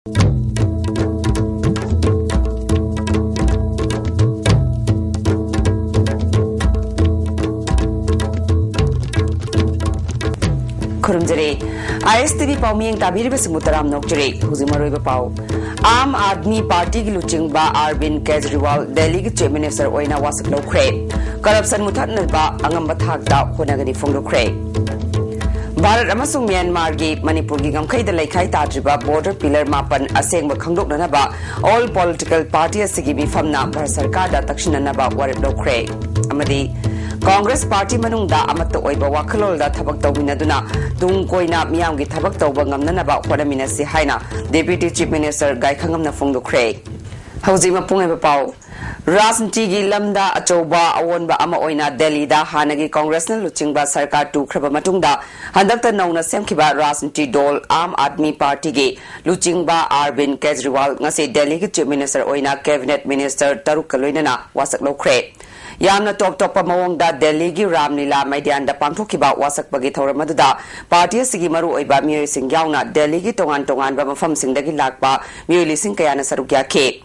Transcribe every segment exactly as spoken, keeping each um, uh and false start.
ꯈꯨꯔꯨꯝꯖꯔꯤ꯫ ꯑꯥꯏ ꯑꯦꯁ T V ꯄꯥꯎꯃꯤꯌꯦꯡ ꯇꯥꯕꯤꯔꯤꯕꯁꯤꯡꯕꯨ ꯇꯔꯥꯝꯅ ꯑꯣꯛꯆꯔꯤ꯫ ꯍꯧꯖꯤꯛ ꯃꯔꯨꯑꯣꯏꯕ ꯄꯥꯎ꯫ ꯑꯥꯝ ꯑꯥꯗꯃꯤ ꯄꯥꯔꯇꯤꯒꯤ ꯂꯨꯆꯤꯡꯕ ꯑꯔꯕꯤꯟ ꯀꯦꯖꯔꯤꯋꯥꯜ ꯗꯦꯜꯂꯤꯒꯤ ꯆꯤꯐ ꯃꯤꯅꯤꯁꯇꯔ ꯑꯣꯏꯅ ꯋꯥꯁꯛ ꯂꯧꯈ꯭ꯔꯦ꯫ ꯀꯔꯞꯁꯟ ꯃꯨꯊꯠꯅꯕ ꯑꯉꯝꯕ ꯊꯥꯛꯇ ꯍꯣꯠꯅꯒꯅꯤ ꯐꯣꯡꯗꯣꯛꯈ꯭ꯔꯦ꯫ ꯚꯥꯔꯠ ꯑꯃꯁꯨꯡ ꯃ꯭ꯌꯥꯟꯃꯥꯔꯒꯤ ꯃꯅꯤꯄꯨꯔꯒꯤ ꯉꯝꯈꯩꯗ ꯂꯩꯈꯥꯏ ꯇꯥꯗ꯭ꯔꯤꯕ ꯕꯣꯔꯗꯔ ꯄꯤꯂꯔ ꯃꯥꯄꯟ ꯑꯁꯦꯡꯕ ꯈꯪꯗꯣꯛꯅꯅꯕ ꯑꯣꯜ ꯄꯣꯂꯤꯇꯤꯀꯦꯜ ꯄꯥꯔꯇꯤ ꯑꯁꯤꯒꯤ ꯃꯤꯐꯝꯅ ꯚꯥꯔꯠ ꯁꯔꯀꯥꯔꯗ ꯇꯛꯁꯤꯟꯅꯅꯕ ꯋꯥꯔꯦꯞ ꯂꯧꯈ꯭ꯔꯦ꯫ ꯑꯃꯗꯤ ꯀꯣꯡꯒ꯭ꯔꯦꯁ ꯄꯥꯔꯇꯤ ꯃꯅꯨꯡꯗ ꯑꯃꯠꯇ ꯑꯣꯏꯕ ꯋꯥꯈꯜꯂꯣꯟꯗ ꯊꯕꯛ ꯇꯧꯃꯤꯟꯅꯗꯨꯅ ꯇꯨꯡ ꯀꯣꯏꯅ ꯃꯤꯌꯥꯝꯒꯤ ꯊꯕꯛ ꯇꯧꯕ ꯉꯝꯅꯅꯕ ꯍꯣꯠꯅꯃꯤꯟꯅꯁꯤ ꯍꯥꯏꯅ ꯗꯦꯄ꯭ꯌꯨꯇꯤ ꯆꯤꯐ ꯃꯤꯅꯤꯁꯇꯔ ꯒꯥꯏꯈꯉꯝꯅ ꯐꯣꯡꯗꯣꯛꯈ꯭ꯔꯦ꯫ ꯍꯧꯖꯤꯛ ꯃꯄꯨꯡ ꯑꯣꯏꯕ ꯄꯥꯎ꯫ ꯔꯥꯖꯅꯤꯇꯤꯒꯤ ꯂꯝꯗ ꯑꯆꯧꯕ ꯑꯑꯣꯟꯕ ꯑꯃ ꯑꯣꯏꯅ ꯗꯦꯜꯂꯤꯗ ꯍꯥꯟꯅꯒꯤ ꯀꯣꯡꯒ꯭ꯔꯦꯁꯅ ꯂꯨꯆꯤꯡꯕ ꯁꯔꯀꯥꯔ ꯇꯨꯈ꯭ꯔꯕ ꯃꯇꯨꯡꯗ ꯍꯟꯗꯛꯇ ꯅꯧꯅ ꯁꯦꯝꯈꯤꯕ ꯔꯥꯖꯅꯤꯇꯤ ꯗꯣꯜ ꯑꯥꯝ ꯑꯥꯗꯃꯤ ꯄꯥꯔꯇꯤꯒꯤ ꯂꯨꯆꯤꯡꯕ ꯑꯔꯕꯤꯟ ꯀꯦꯖꯔꯤꯋꯥꯜ ꯉꯁꯤ ꯗꯦꯜꯂꯤꯒꯤ ꯆꯤꯐ ꯃꯤꯅꯤꯁꯇꯔ ꯑꯣꯏꯅ ꯀꯦꯕꯤꯅꯦꯠ ꯃꯤꯅꯤꯁꯇꯔ ꯇꯔꯨꯛꯀ ꯂꯣꯏꯅꯅ ꯋꯥꯁꯛ ꯂꯧꯈ꯭ꯔꯦ꯫ ꯌꯥꯝꯅ ꯇꯣꯞ ꯇꯣꯞꯄ ꯃꯑꯣꯡꯗ ꯗꯦꯜꯂꯤꯒꯤ ꯔꯥꯝꯂꯤꯂꯥ ꯃꯩꯗꯥꯟꯗ ꯄꯥꯡꯊꯣꯛꯈꯤꯕ ꯋꯥꯁꯛꯄꯒꯤ ꯊꯧꯔꯝ ꯑꯗꯨꯗ ꯄꯥꯔꯇꯤ ꯑꯁꯤꯒꯤ ꯃꯔꯨꯑꯣꯏꯕ ꯃꯤꯑꯣꯏꯁꯤꯡ ꯌꯥꯎꯅ ꯗꯦꯜꯂꯤꯒꯤ ꯇꯣꯉꯥꯟ ꯇꯣꯉꯥꯟꯕ ꯃꯐꯝꯁꯤꯡꯗꯒꯤ ꯂꯥꯛꯄ ꯃꯤꯑꯣꯏ ꯂꯤꯁꯤꯡ ꯀꯌꯥꯅ ꯁꯔꯨꯛ ꯌꯥꯈꯤ꯫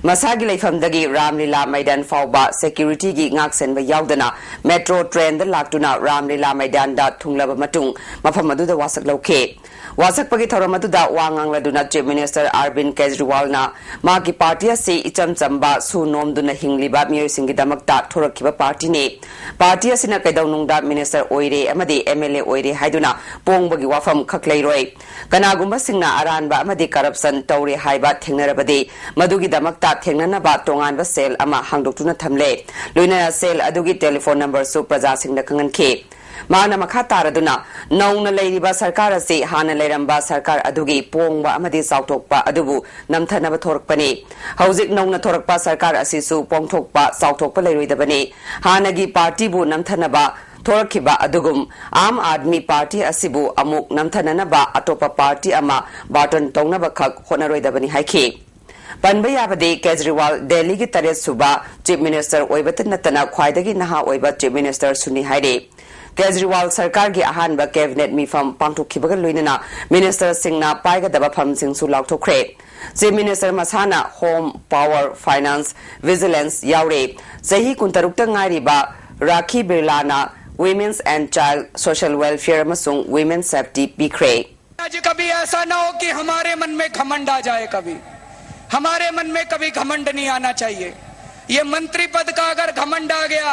ꯃꯁꯥꯒꯤ ꯂꯩꯐꯝꯗꯒꯤ ꯔꯥꯝꯂꯤꯂꯥ ꯃꯩꯗꯥꯟ ꯐꯥꯎꯕ ꯁꯦꯀ꯭ꯌꯨꯔꯤꯇꯤꯒꯤ ꯉꯥꯛꯁꯦꯟꯕ ꯌꯥꯎꯗꯅ ꯃꯦꯇ꯭ꯔꯣ ꯇ꯭ꯔꯦꯟꯗ ꯂꯥꯛꯇꯨꯅ ꯔꯥꯝꯂꯤꯂꯥ ꯃꯩꯗꯥꯟꯗ ꯊꯨꯡꯂꯕ ꯃꯇꯨꯡ ꯃꯐꯝ ꯑꯗꯨꯗ ꯋꯥꯁꯛ ꯂꯧꯈꯤ꯫ ꯋꯥꯁꯛꯄꯒꯤ ꯊꯧꯔꯝ ꯑꯗꯨꯗ ꯋꯥ ꯉꯥꯡꯂꯗꯨꯅ ꯆꯤꯐ ꯃꯤꯅꯤꯁꯇꯔ ꯑꯔꯕꯤꯟ ꯀꯦꯖꯔꯤꯋꯥꯜꯅ ꯃꯍꯥꯛꯀꯤ ꯄꯥꯔꯇꯤ ꯑꯁꯤ ꯏꯆꯝ ꯆꯝꯕ ꯁꯨ ꯅꯣꯝꯗꯨꯅ ꯍꯤꯡꯂꯤꯕ ꯃꯤꯑꯣꯏꯁꯤꯡꯒꯤꯗꯃꯛꯇ ꯊꯣꯔꯛꯈꯤꯕ ꯄꯥꯔꯇꯤꯅꯤ꯫ ꯄꯥꯔꯇꯤ ꯑꯁꯤꯅ ꯀꯩꯗꯧꯅꯨꯡꯗ ꯃꯤꯅꯤꯁꯇꯔ ꯑꯣꯏꯔꯦ ꯑꯃꯗꯤ ꯑꯦꯝ ꯑꯦꯜ ꯑꯦ ꯑꯣꯏꯔꯦ ꯍꯥꯏꯗꯨꯅ ꯄꯣꯡꯕꯒꯤ ꯋꯥꯐꯝ ꯈꯛ ꯂꯩꯔꯣꯏ꯫ ꯀꯅꯥꯒꯨꯝꯕꯁꯤꯡꯅ ꯑꯔꯥꯟꯕ ꯑꯃꯗꯤ ꯀꯔꯞꯁꯟ ꯇꯧꯔꯦ ꯍꯥꯏꯕ ꯊꯦꯡꯅꯔꯕꯗꯤ ꯃꯗꯨꯒꯤꯗꯃꯛꯇ ꯊꯦꯡꯅꯅꯕ ꯇꯣꯉꯥꯟꯕ ꯁꯦꯜ ꯑꯃ ꯍꯥꯡꯗꯣꯛꯇꯨꯅ ꯊꯝꯂꯦ꯫ ꯂꯣꯏꯅꯅ ꯁꯦꯜ ꯑꯗꯨꯒꯤ ꯇꯦꯂꯤꯐꯣꯟ ꯅꯝꯕꯔꯁꯨ ꯄ꯭ꯔꯖꯥꯁꯤꯡꯗ ꯈꯪꯍꯟꯈꯤ꯫ ꯃꯍꯥꯛꯅ ꯃꯈꯥ ꯇꯥꯔꯗꯨꯅ, ꯅꯧꯅ ꯂꯩꯔꯤꯕ ꯁꯔꯀꯥꯔ ꯑꯁꯤ ꯍꯥꯟꯅ ꯂꯩꯔꯝꯕ ꯁꯔꯀꯥꯔ ꯑꯗꯨꯒꯤ ꯄꯣꯡꯕ ꯑꯃꯗꯤ ꯆꯥꯎꯊꯣꯛꯄ ꯑꯗꯨꯕꯨ ꯅꯝꯊꯅꯕ ꯊꯣꯔꯛꯄꯅꯤ꯫ ꯍꯧꯖꯤꯛ ꯅꯧꯅ ꯊꯣꯔꯛꯄ ꯁꯔꯀꯥꯔ ꯑꯁꯤꯁꯨ ꯄꯣꯡꯊꯣꯛꯄ, ꯆꯥꯎꯊꯣꯛꯄ ꯂꯩꯔꯣꯏꯗꯕꯅꯤ꯫ ꯍꯥꯟꯅꯒꯤ ꯄꯥꯔꯇꯤꯕꯨ ꯅꯝꯊꯅꯕ ꯊꯣꯔꯛꯈꯤꯕ ꯑꯗꯨꯒꯨꯝ ꯑꯥꯝ ꯑꯥꯗꯃꯤ ꯄꯥꯔꯇꯤ ꯑꯁꯤꯕꯨ ꯑꯃꯨꯛ ꯅꯝꯊꯅꯅꯕ ꯑꯇꯣꯞꯄ ꯄꯥꯔꯇꯤ ꯑꯃ ꯕꯥꯔꯇꯟ ꯇꯧꯅꯕꯈꯛ ꯍꯣꯠꯅꯔꯣꯏꯗꯕꯅꯤ ꯍꯥꯏꯈꯤ꯫ ꯄꯟꯕ ꯌꯥꯕꯗꯤ, ꯀꯦꯖꯔꯤꯋꯥꯜ ꯗꯦꯜꯂꯤꯒꯤ ꯇꯔꯦꯠ ꯁꯨꯕ ꯆꯤꯐ ꯃꯤꯅꯤꯁꯇꯔ ꯑꯣꯏꯕꯇ ꯅꯠꯇꯅ ꯈ꯭ꯋꯥꯏꯗꯒꯤ ꯅꯍꯥ ꯑꯣꯏꯕ ꯆꯤꯐ ꯃꯤꯅꯤꯁꯇꯔꯁꯨꯅꯤ ꯍꯥꯏꯔꯤ꯫ ꯀꯦꯖꯔꯤꯋꯥꯜ ꯁꯔꯀꯥꯔꯒꯤ ꯑꯍꯥꯟꯕ ꯀꯦꯕꯤꯅꯦꯠ ꯃꯤꯐꯝ ꯄꯥꯡꯊꯣꯛꯈꯤꯕꯒ ꯂꯣꯏꯅꯅ ꯃꯤꯅꯤꯁꯇꯔꯁꯤꯡꯅ ꯄꯥꯏꯒꯗꯕ ꯐꯝꯁꯤꯡꯁꯨ ꯂꯥꯎꯊꯣꯛꯈ꯭ꯔꯦ꯫ ꯆꯤꯐ ꯃꯤꯅꯤꯁꯇꯔ ꯃꯁꯥꯅ ꯍꯣꯝ, ꯄꯥꯋꯔ, ꯐꯥꯏꯅꯥꯟꯁ, ꯚꯤꯖꯤꯂꯦꯟꯁ ꯌꯥꯎꯔꯦ꯫ ꯆꯍꯤ ꯀꯨꯟꯇꯔꯨꯛꯇ ꯉꯥꯏꯔꯤꯕ ꯔꯥꯈꯤ ꯕꯤꯔꯂꯥꯅ Women's and Child Social Welfare ꯑꯃꯁꯨꯡ Women Safety ꯄꯤꯈ꯭ꯔꯦ꯫ आज कभी ऐसा ना हो कि हमारे मन में घमंड आ जाए, कभी हमारे मन में कभी घमंड नहीं आना चाहिए। ये मंत्री पद का अगर घमंड आ गया,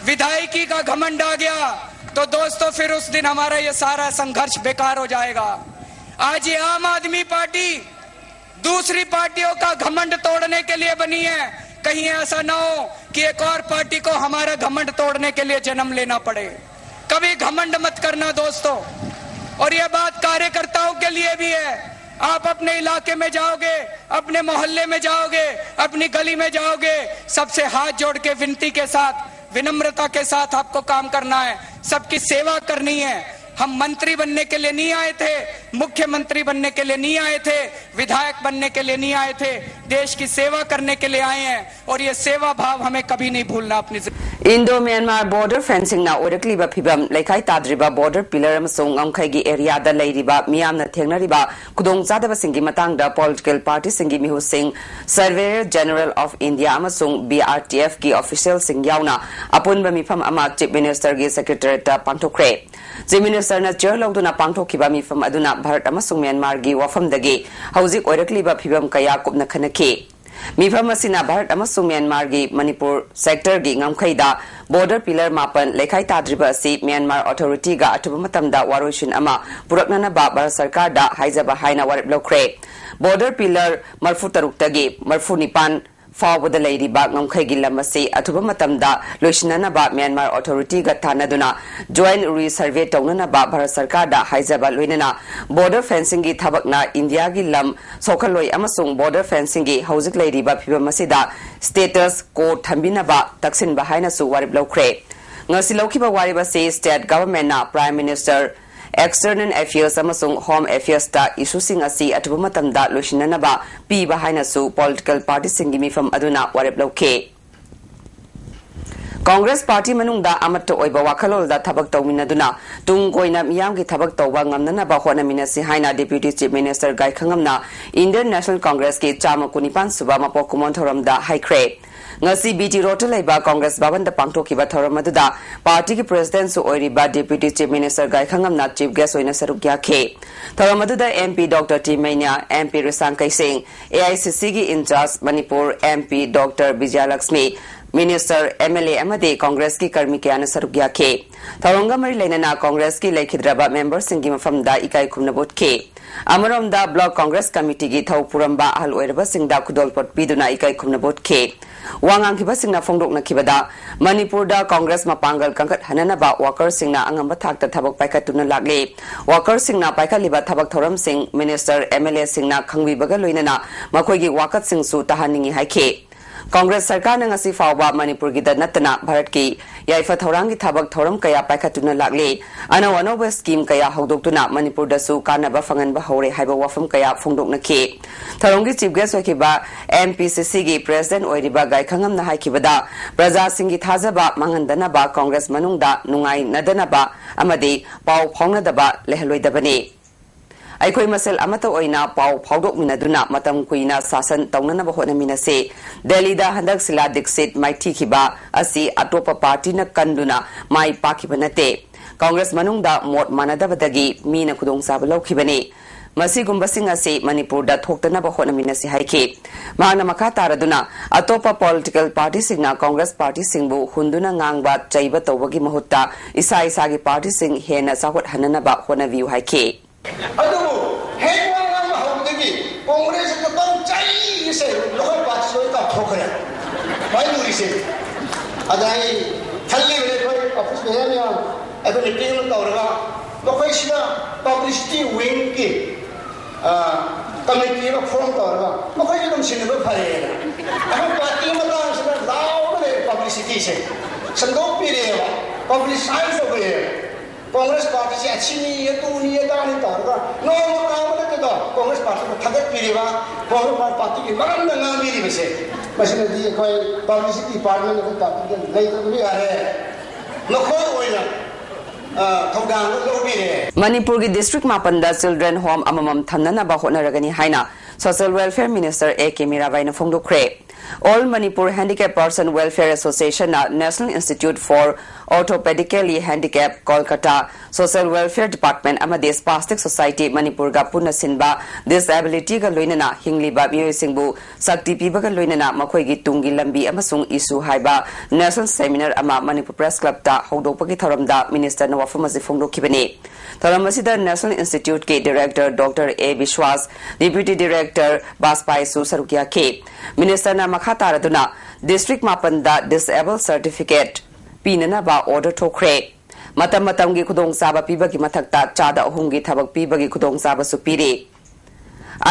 विधायकी का घमंड आ गया, तो दोस्तों, फिर उस दिन हमारा ये सारा संघर्ष बेकार हो जाएगा। आज ये आम आदमी पार्टी दूसरी पार्टियों का घमंड तोड़ने के लिए बनी है। कहीं ऐसा ना हो कि एक और पार्टी को हमारा घमंड तोड़ने के लिए जन्म लेना पड़े। कभी घमंड मत करना दोस्तों। और यह बात कार्यकर्ताओं के लिए भी है। आप अपने इलाके में जाओगे, अपने मोहल्ले में जाओगे, अपनी गली में जाओगे, सबसे हाथ जोड़ के विनती के साथ, विनम्रता के साथ आपको काम करना है। सबकी सेवा करनी है। हम मंत्री बनने के लिए नहीं आए थे, मुख्यमंत्री बनने के लिए नहीं आए थे, विधायक बनने के लिए नहीं आए थे, देश की सेवा करने के लिए आए हैं। और ये सेवा भाव हमें कभी नहीं भूलना अपनी जिंदगी। Indo Myanmar border fencingꯅ ꯑꯣꯏꯔꯛꯂꯤꯕ ꯐꯤꯕꯝ, ꯂꯩꯈꯥꯏ ꯇꯥꯗ꯭ꯔꯤꯕ border pillar ꯑꯃꯁꯨꯡ ꯉꯝꯈꯩꯒꯤ areaꯗ ꯂꯩꯔꯤꯕ ꯃꯤꯌꯥꯝꯅ ꯊꯦꯡꯅꯔꯤꯕ ꯈꯨꯗꯣꯡꯆꯥꯗꯕꯁꯤꯡꯒꯤ ꯃꯇꯥꯡꯗ political partyꯁꯤꯡꯒꯤ ꯃꯤꯍꯨꯠꯁꯤꯡ, Surveyor General of India ꯑꯃꯁꯨꯡ BRTFꯀꯤ officialꯁꯤꯡ ꯌꯥꯎꯅ ꯑꯄꯨꯟꯕ ꯃꯤꯐꯝ ꯑꯃ Chief Ministerꯒꯤ Secretariatꯇ ꯄꯥꯡꯊꯣꯛꯈ꯭ꯔꯦ꯫ Chief Ministerꯅ chair ꯂꯧꯗꯨꯅ ꯄꯥꯡꯊꯣꯛꯈꯤꯕ ꯃꯤꯐꯝ ꯑꯗꯨꯅ ꯚꯥꯔꯠ ꯑꯃꯁꯨꯡ ꯃ꯭ꯌꯥꯟꯃꯥꯔꯒꯤ ꯋꯥꯐꯝꯗꯒꯤ ꯍꯧꯖꯤꯛ ꯑꯣꯏꯔꯛꯂꯤꯕ ꯐꯤꯕꯝ ꯀꯌꯥ ꯀꯨꯞꯅ ꯈꯟꯅꯈꯤ꯫ ꯃꯤꯐꯝ ꯑꯁꯤꯅ ꯚꯥꯔꯠ ꯑꯃꯁꯨꯡ ꯃ꯭ꯌꯥꯟꯃꯥꯔꯒꯤ ꯃꯅꯤꯄꯨꯔ sectorꯒꯤ ꯉꯝꯈꯩꯗ border pillar ꯃꯥꯄꯟ ꯂꯩꯈꯥꯏ ꯇꯥꯗ꯭ꯔꯤꯕ ꯑꯁꯤ ꯃ꯭ꯌꯥꯟꯃꯥꯔ authorityꯒ ꯑꯊꯨꯕ ꯃꯇꯝꯗ ꯋꯥꯔꯣꯏꯁꯤꯟ ꯑꯃ ꯄꯨꯔꯛꯅꯅꯕ ꯚꯥꯔꯠ ꯁꯔꯀꯥꯔꯗ ꯍꯥꯏꯖꯕ ꯍꯥꯏꯅ ꯋꯥꯔꯦꯞ ꯂꯧꯈ꯭ꯔꯦ꯫ Border pillar ꯃꯔꯤꯐꯨ ꯇꯔꯨꯛꯇꯒꯤ ꯃꯔꯤꯐꯨ ꯅꯤꯄꯥꯟ ꯐꯥꯎꯕꯗ ꯂꯩꯔꯤꯕ ꯉꯝꯈꯩꯒꯤ ꯂꯝ ꯑꯁꯤ ꯑꯊꯨꯕ ꯃꯇꯝꯗ ꯂꯣꯏꯁꯤꯟꯅꯅꯕ ꯃ꯭ꯌꯥꯟꯃꯥꯔ authorityꯒ ꯇꯥꯟꯅꯗꯨꯅ joint resurvey ꯇꯧꯅꯅꯕ ꯚꯥꯔꯠ ꯁꯔꯀꯥꯔꯗ ꯍꯥꯏꯖꯕ ꯂꯣꯏꯅꯅ border fencingꯒꯤ ꯊꯕꯛꯅ ꯏꯟꯗꯤꯌꯥꯒꯤ ꯂꯝ ꯁꯣꯛꯍꯜꯂꯣꯏ ꯑꯃꯁꯨꯡ border fencingꯒꯤ ꯍꯧꯖꯤꯛ ꯂꯩꯔꯤꯕ ꯐꯤꯕꯝ ꯑꯁꯤꯗ status quo ꯊꯝꯕꯤꯅꯕ ꯇꯛꯁꯤꯟꯕ ꯍꯥꯏꯅꯁꯨ ꯋꯥꯔꯦꯞ ꯂꯧꯈ꯭ꯔꯦ꯫ ꯉꯁꯤ ꯂꯧꯈꯤꯕ ꯋꯥꯔꯦꯞ ꯑꯁꯤ state governmentꯅ Prime Minister, External Affairs ꯑꯃꯁꯨꯡ Home Affairsꯇ issueꯁꯤꯡ ꯑꯁꯤ ꯑꯊꯨꯕ ꯃꯇꯝꯗ ꯂꯣꯏꯁꯤꯟꯅꯅꯕ ꯄꯤꯕ ꯍꯥꯏꯅꯁꯨ political partyꯁꯤꯡꯒꯤ ꯃꯤꯐꯝ ꯑꯗꯨꯅ ꯋꯥꯔꯦꯞ ꯂꯧꯈꯤ꯫ ꯀꯣꯡꯒ꯭ꯔꯦꯁ ꯄꯥꯔꯇꯤ ꯃꯅꯨꯡꯗ ꯑꯃꯠꯇ ꯑꯣꯏꯕ ꯋꯥꯈꯜꯂꯣꯟꯗ ꯊꯕꯛ ꯇꯧꯃꯤꯟꯅꯗꯨꯅ ꯇꯨꯡ ꯀꯣꯏꯅ ꯃꯤꯌꯥꯝꯒꯤ ꯊꯕꯛ ꯇꯧꯕ ꯉꯝꯅꯅꯕ ꯍꯣꯠꯅꯃꯤꯟꯅꯁꯤ ꯍꯥꯏꯅ Deputy Chief Minister ꯒꯥꯏꯈꯪꯉꯝꯅ Indian National Congress ꯀꯤ ꯆꯥꯝꯃ ꯀꯨꯟꯅꯤꯄꯥꯟ ꯁꯨꯕ ꯃꯄꯣꯛ ꯀꯨꯝꯑꯣꯟ ꯊꯧꯔꯝꯗ ꯍꯥꯏꯈ꯭ꯔꯦ꯫ ꯉꯁꯤ B T Road ꯇ ꯂꯩꯕ ꯀꯣꯡꯒ꯭ꯔꯦꯁ ꯚꯕꯟꯗ ꯄꯥꯡꯊꯣꯛꯈꯤꯕ ꯊꯧꯔꯝ ꯑꯗꯨꯗ ꯄꯥꯔꯇꯤꯒꯤ President ꯁꯨ ꯑꯣꯏꯔꯤꯕ Deputy Chief Minister ꯒꯥꯏꯈꯪꯉꯝꯅ Chief Guest ꯑꯣꯏꯅ ꯁꯔꯨꯛ ꯌꯥꯈꯤ꯫ ꯊꯧꯔꯝ ꯑꯗꯨꯗ M P Doctor T ꯃꯩꯅ꯭ꯌꯥ, M P ꯔꯤꯁꯥꯡ ꯀꯩꯁꯦꯡ, A I C C ꯒꯤ in-charge Manipur M P Doctor ꯕꯤꯖꯌꯂꯛꯁꯃꯤ, Minister, M L A ꯑꯃꯗꯤ ꯀꯣꯡꯒ꯭ꯔꯦꯁꯀꯤ ꯀꯔꯃꯤ ꯀꯌꯥꯅ ꯁꯔꯨꯛ ꯌꯥꯈꯤ꯫ ꯊꯧꯔꯝꯒ ꯃꯔꯤ ꯂꯩꯅꯅ ꯀꯣꯡꯒ꯭ꯔꯦꯁꯀꯤ ꯂꯩꯈꯤꯗ꯭ꯔꯕ member ꯁꯤꯡꯒꯤ ꯃꯐꯝꯗ ꯏꯀꯥꯏ ꯈꯨꯝꯅꯕ ꯎꯠꯈꯤ꯫ ꯑꯃꯔꯣꯝꯗ Block Congress Committee ꯒꯤ ꯊꯧ ꯄꯨꯔꯝꯕ ꯑꯍꯜ ꯑꯣꯏꯔꯕꯁꯤꯡꯗ ꯈꯨꯗꯣꯜꯄꯣꯠ ꯄꯤꯗꯨꯅ ꯏꯀꯥꯏ ꯈꯨꯝꯅꯕ ꯎꯠꯈꯤ꯫ ꯋꯥ ꯉꯥꯡꯈꯤꯕꯁꯤꯡꯅ ꯐꯣꯡꯗꯣꯛꯅꯈꯤꯕꯗ, ꯃꯅꯤꯄꯨꯔꯗ ꯀꯣꯡꯒ꯭ꯔꯦꯁ ꯃꯄꯥꯡꯒꯜ ꯀꯟꯈꯠꯍꯟꯅꯅꯕ worker ꯁꯤꯡꯅ ꯑꯉꯝꯕ ꯊꯥꯛꯇ ꯊꯕꯛ ꯄꯥꯏꯈꯠꯇꯨꯅ ꯂꯥꯛꯂꯤ꯫ Worker ꯁꯤꯡꯅ ꯄꯥꯏꯈꯠꯂꯤꯕ ꯊꯕꯛ ꯊꯧꯔꯝꯁꯤꯡ Minister, M L A ꯁꯤꯡꯅ ꯈꯪꯕꯤꯕꯒ ꯂꯣꯏꯅꯅ ꯃꯈꯣꯏꯒꯤ ꯋꯥꯀꯠꯁꯤꯡꯁꯨ ꯇꯥꯍꯟꯅꯤꯡꯏ ꯍꯥꯏꯈꯤ꯫ ꯀꯣꯡꯒ꯭ꯔꯦꯁ ꯁꯔꯀꯥꯔꯅ ꯉꯁꯤ ꯐꯥꯎꯕ ꯃꯅꯤꯄꯨꯔꯒꯤꯗ ꯅꯠꯇꯅ ꯚꯥꯔꯠꯀꯤ ꯌꯥꯏꯐ ꯊꯧꯔꯥꯡꯒꯤ ꯊꯕꯛ ꯊꯧꯔꯝ ꯀꯌꯥ ꯄꯥꯏꯈꯠꯇꯨꯅ ꯂꯥꯛꯂꯤ꯫ ꯑꯅꯧ ꯑꯅꯧꯕ scheme ꯀꯌꯥ ꯍꯧꯗꯣꯛꯇꯨꯅ ꯃꯅꯤꯄꯨꯔꯗꯁꯨ ꯀꯥꯟꯅꯕ ꯐꯪꯍꯟꯕ ꯍꯧꯔꯦ ꯍꯥꯏꯕ ꯋꯥꯐꯝ ꯀꯌꯥ ꯐꯣꯡꯗꯣꯛꯅꯈꯤ꯫ ꯊꯧꯔꯝꯒꯤ Chief Guest ꯑꯣꯏꯈꯤꯕ M P C C ꯒꯤ President ꯑꯣꯏꯔꯤꯕ ꯒꯥꯏꯈꯪꯉꯝꯅ ꯍꯥꯏꯈꯤꯕꯗ, ꯄ꯭ꯔꯖꯥꯁꯤꯡꯒꯤ ꯊꯥꯖꯕ ꯃꯥꯡꯍꯟꯗꯅꯕ ꯀꯣꯡꯒ꯭ꯔꯦꯁ ꯃꯅꯨꯡꯗ ꯅꯨꯡꯉꯥꯏꯅꯗꯅꯕ ꯑꯃꯗꯤ ꯄꯥꯎ ꯐꯥꯎꯅꯗꯕ ꯂꯩꯍꯜꯂꯣꯏꯗꯕꯅꯤ꯫ ꯑꯩꯈꯣꯏ ꯃꯁꯦꯜ ꯑꯃꯠꯇ ꯑꯣꯏꯅ ꯄꯥꯎ ꯐꯥꯎꯗꯣꯛꯃꯤꯟꯅꯗꯨꯅ ꯃꯇꯝ ꯀꯨꯏꯅ ꯁꯥꯁꯟ ꯇꯧꯅꯅꯕ ꯍꯣꯠꯅꯃꯤꯟꯅꯁꯤ꯫ ꯗꯦꯜꯂꯤꯗ ꯍꯟꯗꯛ ꯁꯤꯂꯥ ꯗꯤꯛꯁꯤꯠ ꯃꯥꯏꯊꯤꯈꯤꯕ ꯑꯁꯤ ꯑꯇꯣꯞꯄ ꯄꯥꯔꯇꯤꯅ ꯀꯟꯗꯨꯅ ꯃꯥꯏ ꯄꯥꯛꯈꯤꯕ ꯅꯠꯇꯦ꯫ ꯀꯣꯡꯒ꯭ꯔꯦꯁ ꯃꯅꯨꯡꯗ ꯃꯣꯠ ꯃꯥꯟꯅꯗꯕꯗꯒꯤ ꯃꯤꯅ ꯈꯨꯗꯣꯡꯆꯥꯕ ꯂꯧꯈꯤꯕꯅꯤ꯫ ꯃꯁꯤꯒꯨꯝꯕꯁꯤꯡ ꯑꯁꯤ ꯃꯅꯤꯄꯨꯔꯗ ꯊꯣꯛꯇꯅꯕ ꯍꯣꯠꯅꯃꯤꯟꯅꯁꯤ ꯍꯥꯏꯈꯤ꯫ ꯃꯍꯥꯛꯅ ꯃꯈꯥ ꯇꯥꯔꯗꯨꯅ, ꯑꯇꯣꯞꯄ political party ꯁꯤꯡꯅ ꯀꯣꯡꯒ꯭ꯔꯦꯁ ꯄꯥꯔꯇꯤꯁꯤꯡꯕꯨ ꯍꯨꯟꯗꯨꯅ ꯉꯥꯡꯕ ꯆꯩꯕ ꯇꯧꯕꯒꯤ ꯃꯍꯨꯠꯇ ꯏꯁꯥ ꯏꯁꯥꯒꯤ ꯄꯥꯔꯇꯤꯁꯤꯡ ꯍꯦꯟꯅ ꯆꯥꯎꯈꯠꯍꯟꯅꯅꯕ ꯍꯣꯠꯅꯕꯤꯌꯨ ꯍꯥꯏꯈꯤ꯫ ꯑꯗꯨꯕꯨ ꯍꯦꯛ ꯋꯥ ꯉꯥꯡꯕ ꯍꯧꯕꯗꯒꯤ ꯀꯣꯡꯒ꯭ꯔꯦꯁ ꯂꯨꯄꯥ ꯆꯩꯁꯦ ꯂꯣꯀꯦꯜ ꯄꯥꯔꯇꯤ ꯂꯣꯏ ꯀꯥꯎꯊꯣꯛꯈ꯭ꯔꯦ꯫ ꯃꯥꯏ ꯂꯨꯔꯤꯁꯦ꯫ ꯑꯗ ꯑꯩ ꯈꯜꯂꯤꯕꯅꯦ, ꯑꯩꯈꯣꯏ ꯑꯣꯐꯤꯁ ꯃꯌꯥꯝ ꯌꯥꯝ ꯑꯩꯈꯣꯏ ꯃꯤꯇꯤꯡ ꯑꯃ ꯇꯧꯔꯒ ꯃꯈꯣꯏꯁꯤꯅ publicity wing ꯒꯤ, ꯑ, committee ꯑꯃ form ꯇꯧꯔꯒ ꯃꯈꯣꯏꯁꯨ ꯑꯗꯨꯝ ꯁꯤꯟꯅꯕ ꯐꯔꯦꯅ꯫ ꯑꯩꯈꯣꯏ ꯄꯥꯔꯇꯤ ꯃꯇꯥꯡꯁꯤꯗ ꯂꯥꯎꯔꯒ ꯂꯩꯔꯦ, publicity ꯁꯦ ꯁꯟꯗꯣꯛꯄꯤꯔꯦꯕ, publicize ꯇꯧꯕꯤꯔꯦꯕ꯫ ꯀꯣꯡꯒ꯭ꯔꯦꯁ ꯄꯥꯔꯇꯤꯁꯦ ꯑꯁꯤꯅꯤ, ꯑꯗꯨꯅꯤ, ꯑꯗꯥꯅꯤ ꯇꯧꯔꯒ ꯅꯣꯡꯃ ꯀꯥꯕꯗ ꯀꯣꯡꯒ꯭ꯔꯦꯁ ꯄꯥꯔꯇꯤꯕꯨ ꯊꯥꯒꯠꯄꯤꯔꯤꯕ, ꯀꯣꯡꯒ꯭ꯔꯦꯁ ꯄꯥꯔꯇꯤꯒꯤ ꯃꯔꯝꯗ ꯉꯥꯡꯕꯤꯔꯤꯕꯁꯦ, ꯃꯁꯤꯅꯗꯤ ꯑꯩꯈꯣꯏ ꯄꯕ꯭ꯂꯤꯁꯤꯇꯤ ꯗꯤꯄꯥꯔꯠꯃꯦꯟ ꯑꯩꯈꯣꯏ ꯄꯥꯔꯇꯤꯗ ꯂꯩꯇ꯭ꯔꯕꯗꯤ ꯌꯥꯔꯦ꯫ ꯃꯈꯣꯏ ꯑꯣꯏꯅ, ꯑ, ꯊꯧꯗꯥꯡ ꯂꯧꯕꯤꯔꯦ꯫ ꯃꯅꯤꯄꯨꯔꯒꯤ ꯗꯤꯁꯇ꯭ꯔꯤꯛ ꯃꯥꯄꯟꯗ ꯆꯤꯜꯗ꯭ꯔꯦꯟ ꯍꯣꯝ ꯑꯃꯃꯝ ꯊꯝꯅꯅꯕ ꯍꯣꯠꯅꯔꯒꯅꯤ ꯍꯥꯏꯅ social welfare minister A K ꯃꯤꯔꯥꯕꯥꯏꯅ ꯐꯣꯡꯗꯣꯛꯈ꯭ꯔꯦ꯫ All Manipur Handicap Person Welfare Association ꯅ National Institute for Orthopedically Handicap, Kolkata, Social Welfare Department ꯑꯃꯗꯤ Spastic Society ꯃꯅꯤꯄꯨꯔꯒ ꯄꯨꯟꯅ ꯁꯤꯟꯕ ꯗꯤꯁꯑꯦꯕꯤꯂꯤꯇꯤꯒ ꯂꯣꯏꯅꯅ ꯍꯤꯡꯂꯤꯕ ꯃꯤꯑꯣꯏꯁꯤꯡꯕꯨ ꯁꯛꯇꯤ ꯄꯤꯕꯒ ꯂꯣꯏꯅꯅ ꯃꯈꯣꯏꯒꯤ ꯇꯨꯡꯒꯤ ꯂꯝꯕꯤ ꯑꯃꯁꯨꯡ ꯏꯁꯨ ꯍꯥꯏꯕ ꯅꯦꯁꯅꯦꯜ ꯁꯦꯃꯤꯅꯥꯔ ꯑꯃ ꯃꯅꯤꯄꯨꯔ ꯄ꯭ꯔꯦꯁ ꯀ꯭ꯂꯕꯇ ꯍꯧꯗꯣꯛꯄꯒꯤ ꯊꯧꯔꯝꯗ ꯃꯤꯅꯤꯁꯇꯔꯅ ꯋꯥꯐꯝ ꯑꯁꯤ ꯐꯣꯡꯗꯣꯛꯈꯤꯕꯅꯤ꯫ ꯊꯧꯔꯝ ꯑꯁꯤꯗ ꯅꯦꯁꯅꯦꯜ ꯏꯟꯁꯇꯤꯇ꯭ꯌꯨꯠꯀꯤ ꯗꯤꯔꯦꯛꯇꯔ ꯗꯣꯛꯇꯔ ꯑꯦ ꯕꯤꯁ꯭ꯋꯥꯁ, ꯗꯤꯄ꯭ꯌꯨꯇꯤ ꯗꯤꯔꯦꯛꯇꯔ ꯕꯥꯖꯄꯥꯏꯁꯨ ꯁꯔꯨꯛ ꯌꯥꯈꯤ꯫ ꯃꯤꯅꯤꯁꯇꯔꯅ ꯃꯈꯥ ꯇꯥꯔꯗꯨꯅ ꯗꯤꯁꯇ꯭ꯔꯤꯛ ꯃꯥꯄꯟꯗ ꯗꯤꯁꯑꯦꯕꯜ ꯁꯔꯇꯤꯐꯤꯀꯦꯠ ꯄꯤꯅꯅꯕ ꯑꯣꯔꯗꯔ ꯊꯣꯛꯈ꯭ꯔꯦ꯫ ꯃꯇꯝ ꯃꯇꯝꯒꯤ ꯈꯨꯗꯣꯡꯆꯥꯕ ꯄꯤꯕꯒꯤ ꯃꯊꯛꯇ ꯆꯥꯗ ꯑꯍꯨꯝꯒꯤ ꯊꯕꯛ ꯄꯤꯕꯒꯤ ꯈꯨꯗꯣꯡꯆꯥꯕꯁꯨ ꯄꯤꯔꯤ꯫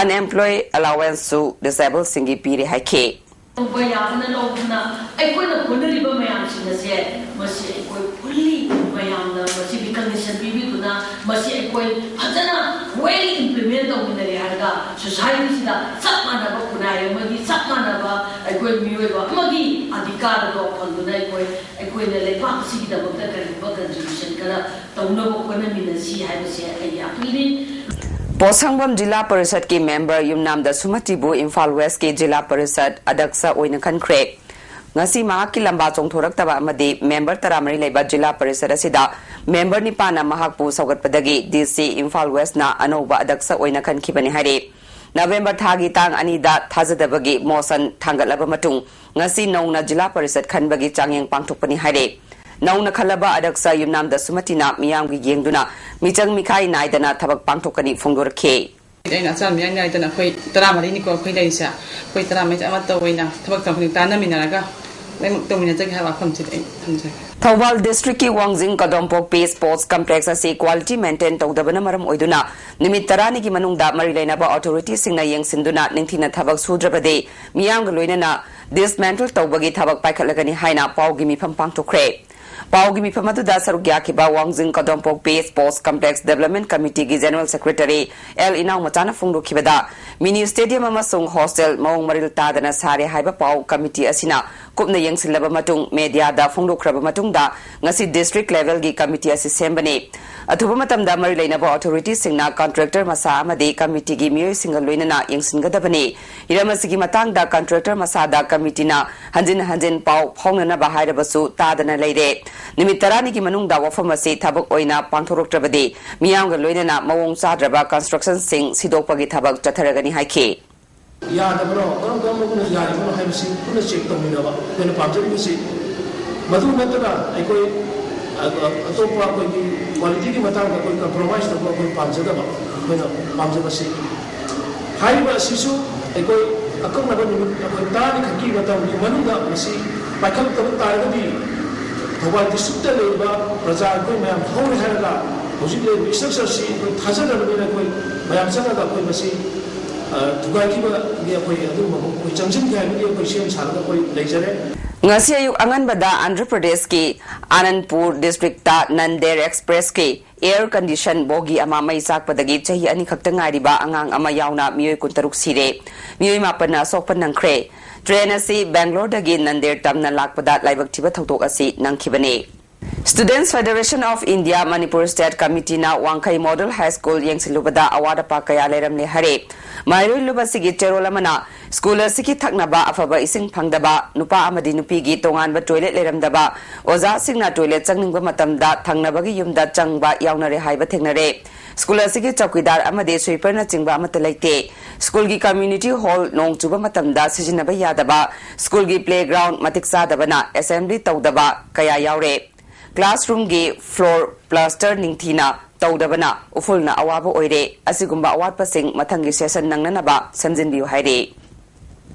ꯑꯟꯑꯦꯝꯄ꯭ꯂꯣꯏ ꯑꯦꯂꯥꯋꯦꯟꯁꯁꯨ ꯗꯤꯁꯑꯦꯕꯜꯁꯤꯡꯒꯤ ꯄꯤꯔꯦ ꯍꯥꯏꯈꯤ꯫ ꯇꯧꯕ ꯌꯥꯕꯅ ꯂꯧꯗꯨꯅ ꯑꯩꯈꯣꯏꯅ ꯍꯣꯠꯅꯔꯤꯕ ꯃꯌꯥꯝꯁꯤꯡ ꯑꯁꯦ ꯃꯁꯤ ꯑꯩꯈꯣꯏ ꯐꯨꯜꯂꯤ ꯃꯌꯥꯝꯅ ꯃꯁꯤ ꯔꯤꯀꯒꯅꯤꯁꯟ ꯄꯤꯕꯤꯗꯨꯅ ꯃꯁꯤ ꯑꯩꯈꯣꯏ ꯐꯖꯅ ꯋꯦꯜ ꯏꯝꯄ꯭ꯂꯤꯃꯦꯟ ꯇꯧꯃꯤꯟꯅꯔꯦ ꯍꯥꯏꯔꯒ ꯁꯣꯁꯥꯏꯇꯤꯁꯤꯗ ꯆꯞ ꯃꯥꯟꯅꯕ ꯈꯨꯟꯅꯥꯏ ꯑꯃꯒꯤ ꯆꯞ ꯃꯥꯟꯅꯕ ꯑꯩꯈꯣꯏ ꯃꯤꯑꯣꯏꯕ ꯑꯃꯒꯤ ꯑꯙꯤꯀꯥꯔ ꯑꯗꯣ ꯐꯪꯗꯨꯅ ꯑꯩꯈꯣꯏ ꯑꯩꯈꯣꯏꯅ ꯂꯩꯕꯥꯛ ꯑꯁꯤꯒꯤꯗꯃꯛꯇ ꯀꯔꯤꯒꯨꯝꯕ ꯀꯟꯇ꯭ꯔꯤꯕ꯭ꯌꯨꯁꯟ ꯈꯔ ꯇꯧꯅꯕ ꯍꯣꯠꯅꯃꯤꯟꯅꯁꯤ ꯍꯥꯏꯕꯁꯦ ꯑꯩꯒꯤ ꯑꯄꯤꯜꯅꯤ꯫ ꯄꯣꯠꯁꯪꯕꯝ ꯖꯤꯂꯥ ꯄꯔꯤꯁꯗꯀꯤ ꯃꯦꯝꯕꯔ ꯌꯨꯝꯅꯥꯝꯗ ꯁꯨꯃꯇꯤꯕꯨ ꯏꯝꯐꯥꯜ ꯋꯦꯁꯀꯤ ꯖꯤꯂꯥ ꯄꯔꯤꯁꯗ ꯑꯗꯛꯁ ꯑꯣꯏꯅ ꯈꯟꯈ꯭ꯔꯦ꯫ ꯉꯁꯤ ꯃꯍꯥꯛꯀꯤ ꯂꯝꯕꯥ ꯆꯣꯡꯊꯣꯔꯛꯇꯕ ꯑꯃꯗꯤ ꯃꯦꯝꯕꯔ ꯇꯔꯥꯃꯔꯤ ꯂꯩꯕ ꯖꯤꯂꯥ ꯄꯔꯤꯁꯗ ꯑꯁꯤꯗ ꯃꯦꯝꯕꯔ ꯅꯤꯄꯥꯟꯅ ꯃꯍꯥꯛꯄꯨ ꯁꯧꯒꯠꯄꯗꯒꯤ ꯗꯤ ꯁꯤ ꯏꯝꯐꯥꯜ ꯋꯦꯁꯅ ꯑꯅꯧꯕ ꯑꯗꯛꯁ ꯑꯣꯏꯅ ꯈꯟꯈꯤꯕꯅꯤ ꯍꯥꯏꯔꯤ꯫ ꯅꯕꯦꯝꯕꯔ ꯊꯥꯒꯤ ꯇꯥꯡ ꯑꯅꯤꯗ ꯊꯥꯖꯗꯕꯒꯤ ꯃꯣꯁꯟ ꯊꯥꯡꯒꯠꯂꯕ ꯃꯇꯨꯡ ꯉꯁꯤ ꯅꯧꯅ ꯖꯤꯂꯥ ꯄꯔꯤꯁꯗ ꯈꯟꯕꯒꯤ ꯆꯥꯡꯌꯦꯡ ꯄꯥꯡꯊꯣꯛꯄꯅꯤ ꯍꯥꯏꯔꯤ꯫ ꯅꯧꯅ ꯈꯜꯂꯕ ꯑꯗꯛꯁ ꯌꯨꯝꯅꯥꯝꯗ ꯁꯨꯃꯇꯤꯅ ꯃꯤꯌꯥꯝꯒꯤ ꯌꯦꯡꯗꯨꯅ ꯃꯤꯆꯪ ꯃꯤꯈꯥꯏ ꯅꯥꯏꯗꯅ ꯊꯕꯛ ꯄꯥꯡꯊꯣꯛꯀꯅꯤ ꯐꯣꯡꯗꯣꯔꯛꯈꯤ꯫ ꯑꯩꯅ ꯑꯆꯥꯟꯕ ꯃꯤꯌꯥꯝ ꯅꯥꯏꯗꯅ ꯑꯩꯈꯣꯏ ꯇꯔꯥꯃꯔꯤꯅꯤꯀꯣ ꯑꯩꯈꯣꯏ ꯂꯩꯔꯤꯁꯦ꯫ ꯑꯩꯈꯣꯏ ꯇꯔꯥꯃꯔꯤ ꯑꯃꯠꯇ ꯑꯣꯏꯅ ꯊꯕꯛ ꯇꯧꯃꯤꯟꯅ ꯇꯥꯟꯅꯃꯤꯟꯅꯔꯒ ꯂꯣꯏꯅꯃꯛ ꯇꯧꯃꯤꯟꯅꯖꯒꯦ ꯍꯥꯏꯕ ꯋꯥꯐꯝꯁꯤꯗ ꯑꯩ ꯊꯝꯖꯒꯦ꯫ ꯊꯧꯕꯥꯜ ꯗꯤꯁꯇ꯭ꯔꯤꯛꯀꯤ ꯋꯥꯡꯖꯤꯡ ꯀꯗꯣꯝꯄꯣꯛꯄꯤ ꯁ꯭ꯄꯣꯔꯠꯁ ꯀꯝꯄ꯭ꯂꯦꯛꯁ ꯑꯁꯤ ꯀ꯭ꯋꯥꯂꯤꯇꯤ ꯃꯦꯟꯇꯦꯟ ꯇꯧꯗꯕꯅ ꯃꯔꯝ ꯑꯣꯏꯗꯨꯅ ꯅꯨꯃꯤꯠ ꯇꯔꯥꯅꯤꯒꯤ ꯃꯅꯨꯡꯗ ꯃꯔꯤ ꯂꯩꯅꯕ ꯑꯣꯊꯣꯔꯤꯇꯤꯁꯤꯡꯅ ꯌꯦꯡꯁꯤꯟꯗꯨꯅ ꯅꯤꯡꯊꯤꯅ ꯊꯕꯛ ꯁꯨꯗ꯭ꯔꯕꯗꯤ ꯃꯤꯌꯥꯝꯒ ꯂꯣꯏꯅꯅ ꯗꯤꯁꯃꯦꯟꯇꯜ ꯇꯧꯕꯒꯤ ꯊꯕꯛ ꯄꯥꯏꯈꯠꯂꯒꯅꯤ ꯍꯥꯏꯅ ꯄꯥꯎꯒꯤ ꯃꯤꯐꯝ ꯄꯥꯡꯊꯣꯛꯈ꯭ꯔꯦ꯫ ꯄꯥꯎꯒꯤ ꯃꯤꯐꯝ ꯑꯗꯨꯗ ꯁꯔꯨꯛ ꯌꯥꯈꯤꯕ ꯋꯥꯡꯖꯤꯡ ꯀꯗꯣꯝꯄꯣꯛꯄꯤ Sports Complex Development Committeeꯒꯤ General Secretary ꯑꯦꯜ ꯏꯅꯥꯎꯃꯆꯥꯅ ꯐꯣꯡꯗꯣꯛꯈꯤꯕꯗ, mini stadium ꯑꯃꯁꯨꯡ hostel ꯃꯑꯣꯡ ꯃꯔꯤꯜ ꯇꯥꯗꯅ ꯁꯥꯔꯦ ꯍꯥꯏꯕ ꯄꯥꯎ committee ꯑꯁꯤꯅ ꯀꯨꯞꯅ ꯌꯦꯡꯁꯤꯜꯂꯕ ꯃꯇꯨꯡ mediaꯗ ꯐꯣꯡꯗꯣꯛꯈ꯭ꯔꯕ ꯃꯇꯨꯡꯗ, ꯉꯁꯤ district levelꯒꯤ committee ꯑꯁꯤ ꯁꯦꯝꯕꯅꯤ꯫ ꯑꯊꯨꯕ ꯃꯇꯝꯗ ꯃꯔꯤ ꯂꯩꯅꯕ authorityꯁꯤꯡꯅ contractor ꯃꯁꯥ ꯑꯃꯗꯤ committeeꯒꯤ ꯃꯤꯑꯣꯏꯁꯤꯡꯒ ꯂꯣꯏꯅꯅ ꯌꯦꯡꯁꯤꯟꯒꯗꯕꯅꯤ꯫ ꯍꯤꯔꯝ ꯑꯁꯤꯒꯤ ꯃꯇꯥꯡꯗ contractor ꯃꯁꯥꯗ committeeꯅ ꯍꯟꯖꯤꯟ ꯍꯟꯖꯤꯟ ꯄꯥꯎ ꯐꯥꯎꯅꯅꯕ ꯍꯥꯏꯔꯕꯁꯨ ꯇꯥꯗꯅ ꯂꯩꯔꯦ꯫ ꯅꯨꯃꯤꯠ ꯇꯔꯥꯅꯤꯒꯤ ꯃꯅꯨꯡꯗ ꯋꯥꯐꯝ ꯑꯁꯤ ꯊꯕꯛ ꯑꯣꯏꯅ ꯄꯥꯡꯊꯣꯔꯛꯇ꯭ꯔꯕꯗꯤ, ꯃꯤꯌꯥꯝꯒ ꯂꯣꯏꯅꯅ ꯃꯑꯣꯡ ꯆꯥꯗ꯭ꯔꯕ constructionꯁꯤꯡ ꯁꯤꯗꯣꯛꯄꯒꯤ ꯊꯕꯛ ꯆꯠꯊꯔꯒꯅꯤ ꯍꯥꯏꯈꯤ꯫ ꯌꯥꯗꯕ꯭ꯔꯣ? ꯀꯔꯝ ꯀꯔꯝꯕ ꯄꯨꯟꯅ ꯌꯥꯔꯤꯕꯅꯣ ꯍꯥꯏꯕꯁꯤ ꯄꯨꯟꯅ check ꯇꯧꯃꯤꯟꯅꯕ ꯑꯩꯈꯣꯏꯅ ꯄꯥꯝꯖꯔꯤꯕꯁꯤ꯫ ꯃꯗꯨ ꯅꯠꯇꯅ ꯑꯩꯈꯣꯏ, ꯑ, ꯑ, ꯑꯇꯣꯞꯄ ꯑꯩꯈꯣꯏꯒꯤ qualityꯒꯤ ꯃꯇꯥꯡꯗ ꯑꯩꯈꯣꯏ compromise ꯇꯧꯕ ꯑꯩꯈꯣꯏ ꯄꯥꯝꯖꯗꯕ, ꯑꯩꯈꯣꯏꯅ ꯄꯥꯝꯖꯕꯁꯤ꯫ ꯍꯥꯏꯔꯤꯕ ꯑꯁꯤꯁꯨ ꯑꯩꯈꯣꯏ ꯑꯀꯛꯅꯕ ꯅꯨꯃꯤꯠ ꯑꯩꯈꯣꯏ ꯇꯔꯥꯅꯤ ꯈꯛꯀꯤ ꯃꯇꯝꯒꯤ ꯃꯅꯨꯡꯗ ꯃꯁꯤ ꯄꯥꯏꯈꯠꯂꯛꯇꯕ ꯇꯥꯔꯒꯗꯤ, ꯊꯧꯕꯥꯜ districtꯇ ꯂꯩꯔꯤꯕ ꯄ꯭ꯔꯖꯥ ꯑꯩꯈꯣꯏ ꯃꯌꯥꯝ ꯍꯧꯔꯦ ꯍꯥꯏꯔꯒ ꯍꯧꯖꯤꯛ ꯂꯩꯔꯤꯕ structureꯁꯤ ꯑꯩꯈꯣꯏ ꯊꯥꯖꯗ꯭ꯔꯕꯅꯤꯅ ꯑꯩꯈꯣꯏ ꯃꯌꯥꯝ ꯆꯪꯉꯒ ꯑꯩꯈꯣꯏ ꯃꯁꯤ, ꯑ, ꯊꯨꯒꯥꯏꯈꯤꯕꯒꯤ ꯑꯩꯈꯣꯏ ꯑꯗꯨꯒꯨꯝꯕ ꯑꯩꯈꯣꯏ ꯆꯪꯁꯤꯟꯒꯦ ꯍꯥꯏꯕꯒꯤ ꯑꯩꯈꯣꯏ ꯁꯦꯝ ꯁꯥꯔꯒ ꯑꯩꯈꯣꯏ ꯂꯩꯖꯔꯦ꯫ ꯉꯁꯤ ꯑꯌꯨꯛ ꯑꯉꯟꯕꯗ ꯑꯟꯙ꯭ꯔ ꯄ꯭ꯔꯗꯦꯁꯀꯤ ꯑꯅꯟꯄꯨꯔ districtꯇ ꯅꯟꯗꯦꯔ Expressꯀꯤ air condition bogie ꯑꯃ ꯃꯩ ꯆꯥꯛꯄꯗꯒꯤ ꯆꯍꯤ ꯑꯅꯤ ꯈꯛꯇ ꯉꯥꯏꯔꯤꯕ ꯑꯉꯥꯡ ꯑꯃ ꯌꯥꯎꯅ ꯃꯤꯑꯣꯏ ꯀꯨꯟꯇꯔꯨꯛ ꯁꯤꯔꯦ꯫ ꯃꯤꯑꯣꯏ ꯃꯥꯄꯟꯅ ꯑꯁꯣꯛꯄ ꯅꯪꯈ꯭ꯔꯦ꯫ Train ꯑꯁꯤ ꯕꯦꯡꯒ꯭ꯂꯣꯔꯗꯒꯤ ꯅꯟꯗꯦꯔ ꯇꯝꯅ ꯂꯥꯛꯄꯗ ꯂꯥꯏꯕꯛ ꯊꯤꯕ ꯊꯧꯗꯣꯛ ꯑꯁꯤ ꯅꯪꯈꯤꯕꯅꯤ꯫ Students Federation of India Manipur State Committeeꯅ ꯋꯥꯡꯈꯩ Model High School ꯌꯦꯡꯁꯤꯜꯂꯨꯕꯗ ꯑꯋꯥꯠ ꯑꯄꯥ ꯀꯌꯥ ꯂꯩꯔꯝꯂꯦ ꯍꯥꯏꯔꯦ꯫ ꯃꯍꯩꯔꯣꯏ ꯂꯨꯞ ꯑꯁꯤꯒꯤ ꯆꯦꯔꯣꯜ ꯑꯃꯅ school ꯑꯁꯤꯒꯤ ꯊꯛꯅꯕ ꯑꯐꯕ ꯏꯁꯤꯡ ꯐꯪꯗꯕ, ꯅꯨꯄꯥ ꯑꯃꯗꯤ ꯅꯨꯄꯤꯒꯤ ꯇꯣꯉꯥꯟꯕ toilet ꯂꯩꯔꯝꯗꯕ, ꯑꯣꯖꯥꯁꯤꯡꯅ toilet ꯆꯪꯅꯤꯡꯕ ꯃꯇꯝꯗ ꯊꯪꯅꯕꯒꯤ ꯌꯨꯝꯗ ꯆꯪꯕ ꯌꯥꯎꯅꯔꯦ ꯍꯥꯏꯕ ꯊꯦꯡꯅꯔꯦ꯫ School ꯑꯁꯤꯒꯤ ꯆꯧꯀꯤꯗꯥꯔ ꯑꯃꯗꯤ sweeperꯅꯆꯤꯡꯕ ꯑꯃꯠꯇ ꯂꯩꯇꯦ꯫ Schoolꯒꯤ community hall ꯅꯣꯡ ꯆꯨꯕ ꯃꯇꯝꯗ ꯁꯤꯖꯤꯟꯅꯕ ꯌꯥꯗꯕ, schoolꯒꯤ playground ꯃꯇꯤꯛ ꯆꯥꯗꯕꯅ assembly ꯇꯧꯗꯕ ꯀꯌꯥ ꯌꯥꯎꯔꯦ꯫ Classroomꯒꯤ floor plaster ꯅꯤꯡꯊꯤꯅ ꯇꯧꯗꯕꯅ ꯎꯐꯨꯜꯅ ꯑꯋꯥꯕ ꯑꯣꯏꯔꯦ꯫ ꯑꯁꯤꯒꯨꯝꯕ ꯑꯋꯥꯠꯄꯁꯤꯡ ꯃꯊꯪꯒꯤ session ꯅꯪꯅꯅꯕ ꯁꯦꯝꯖꯤꯟꯕꯤꯌꯨ ꯍꯥꯏꯔꯤ꯫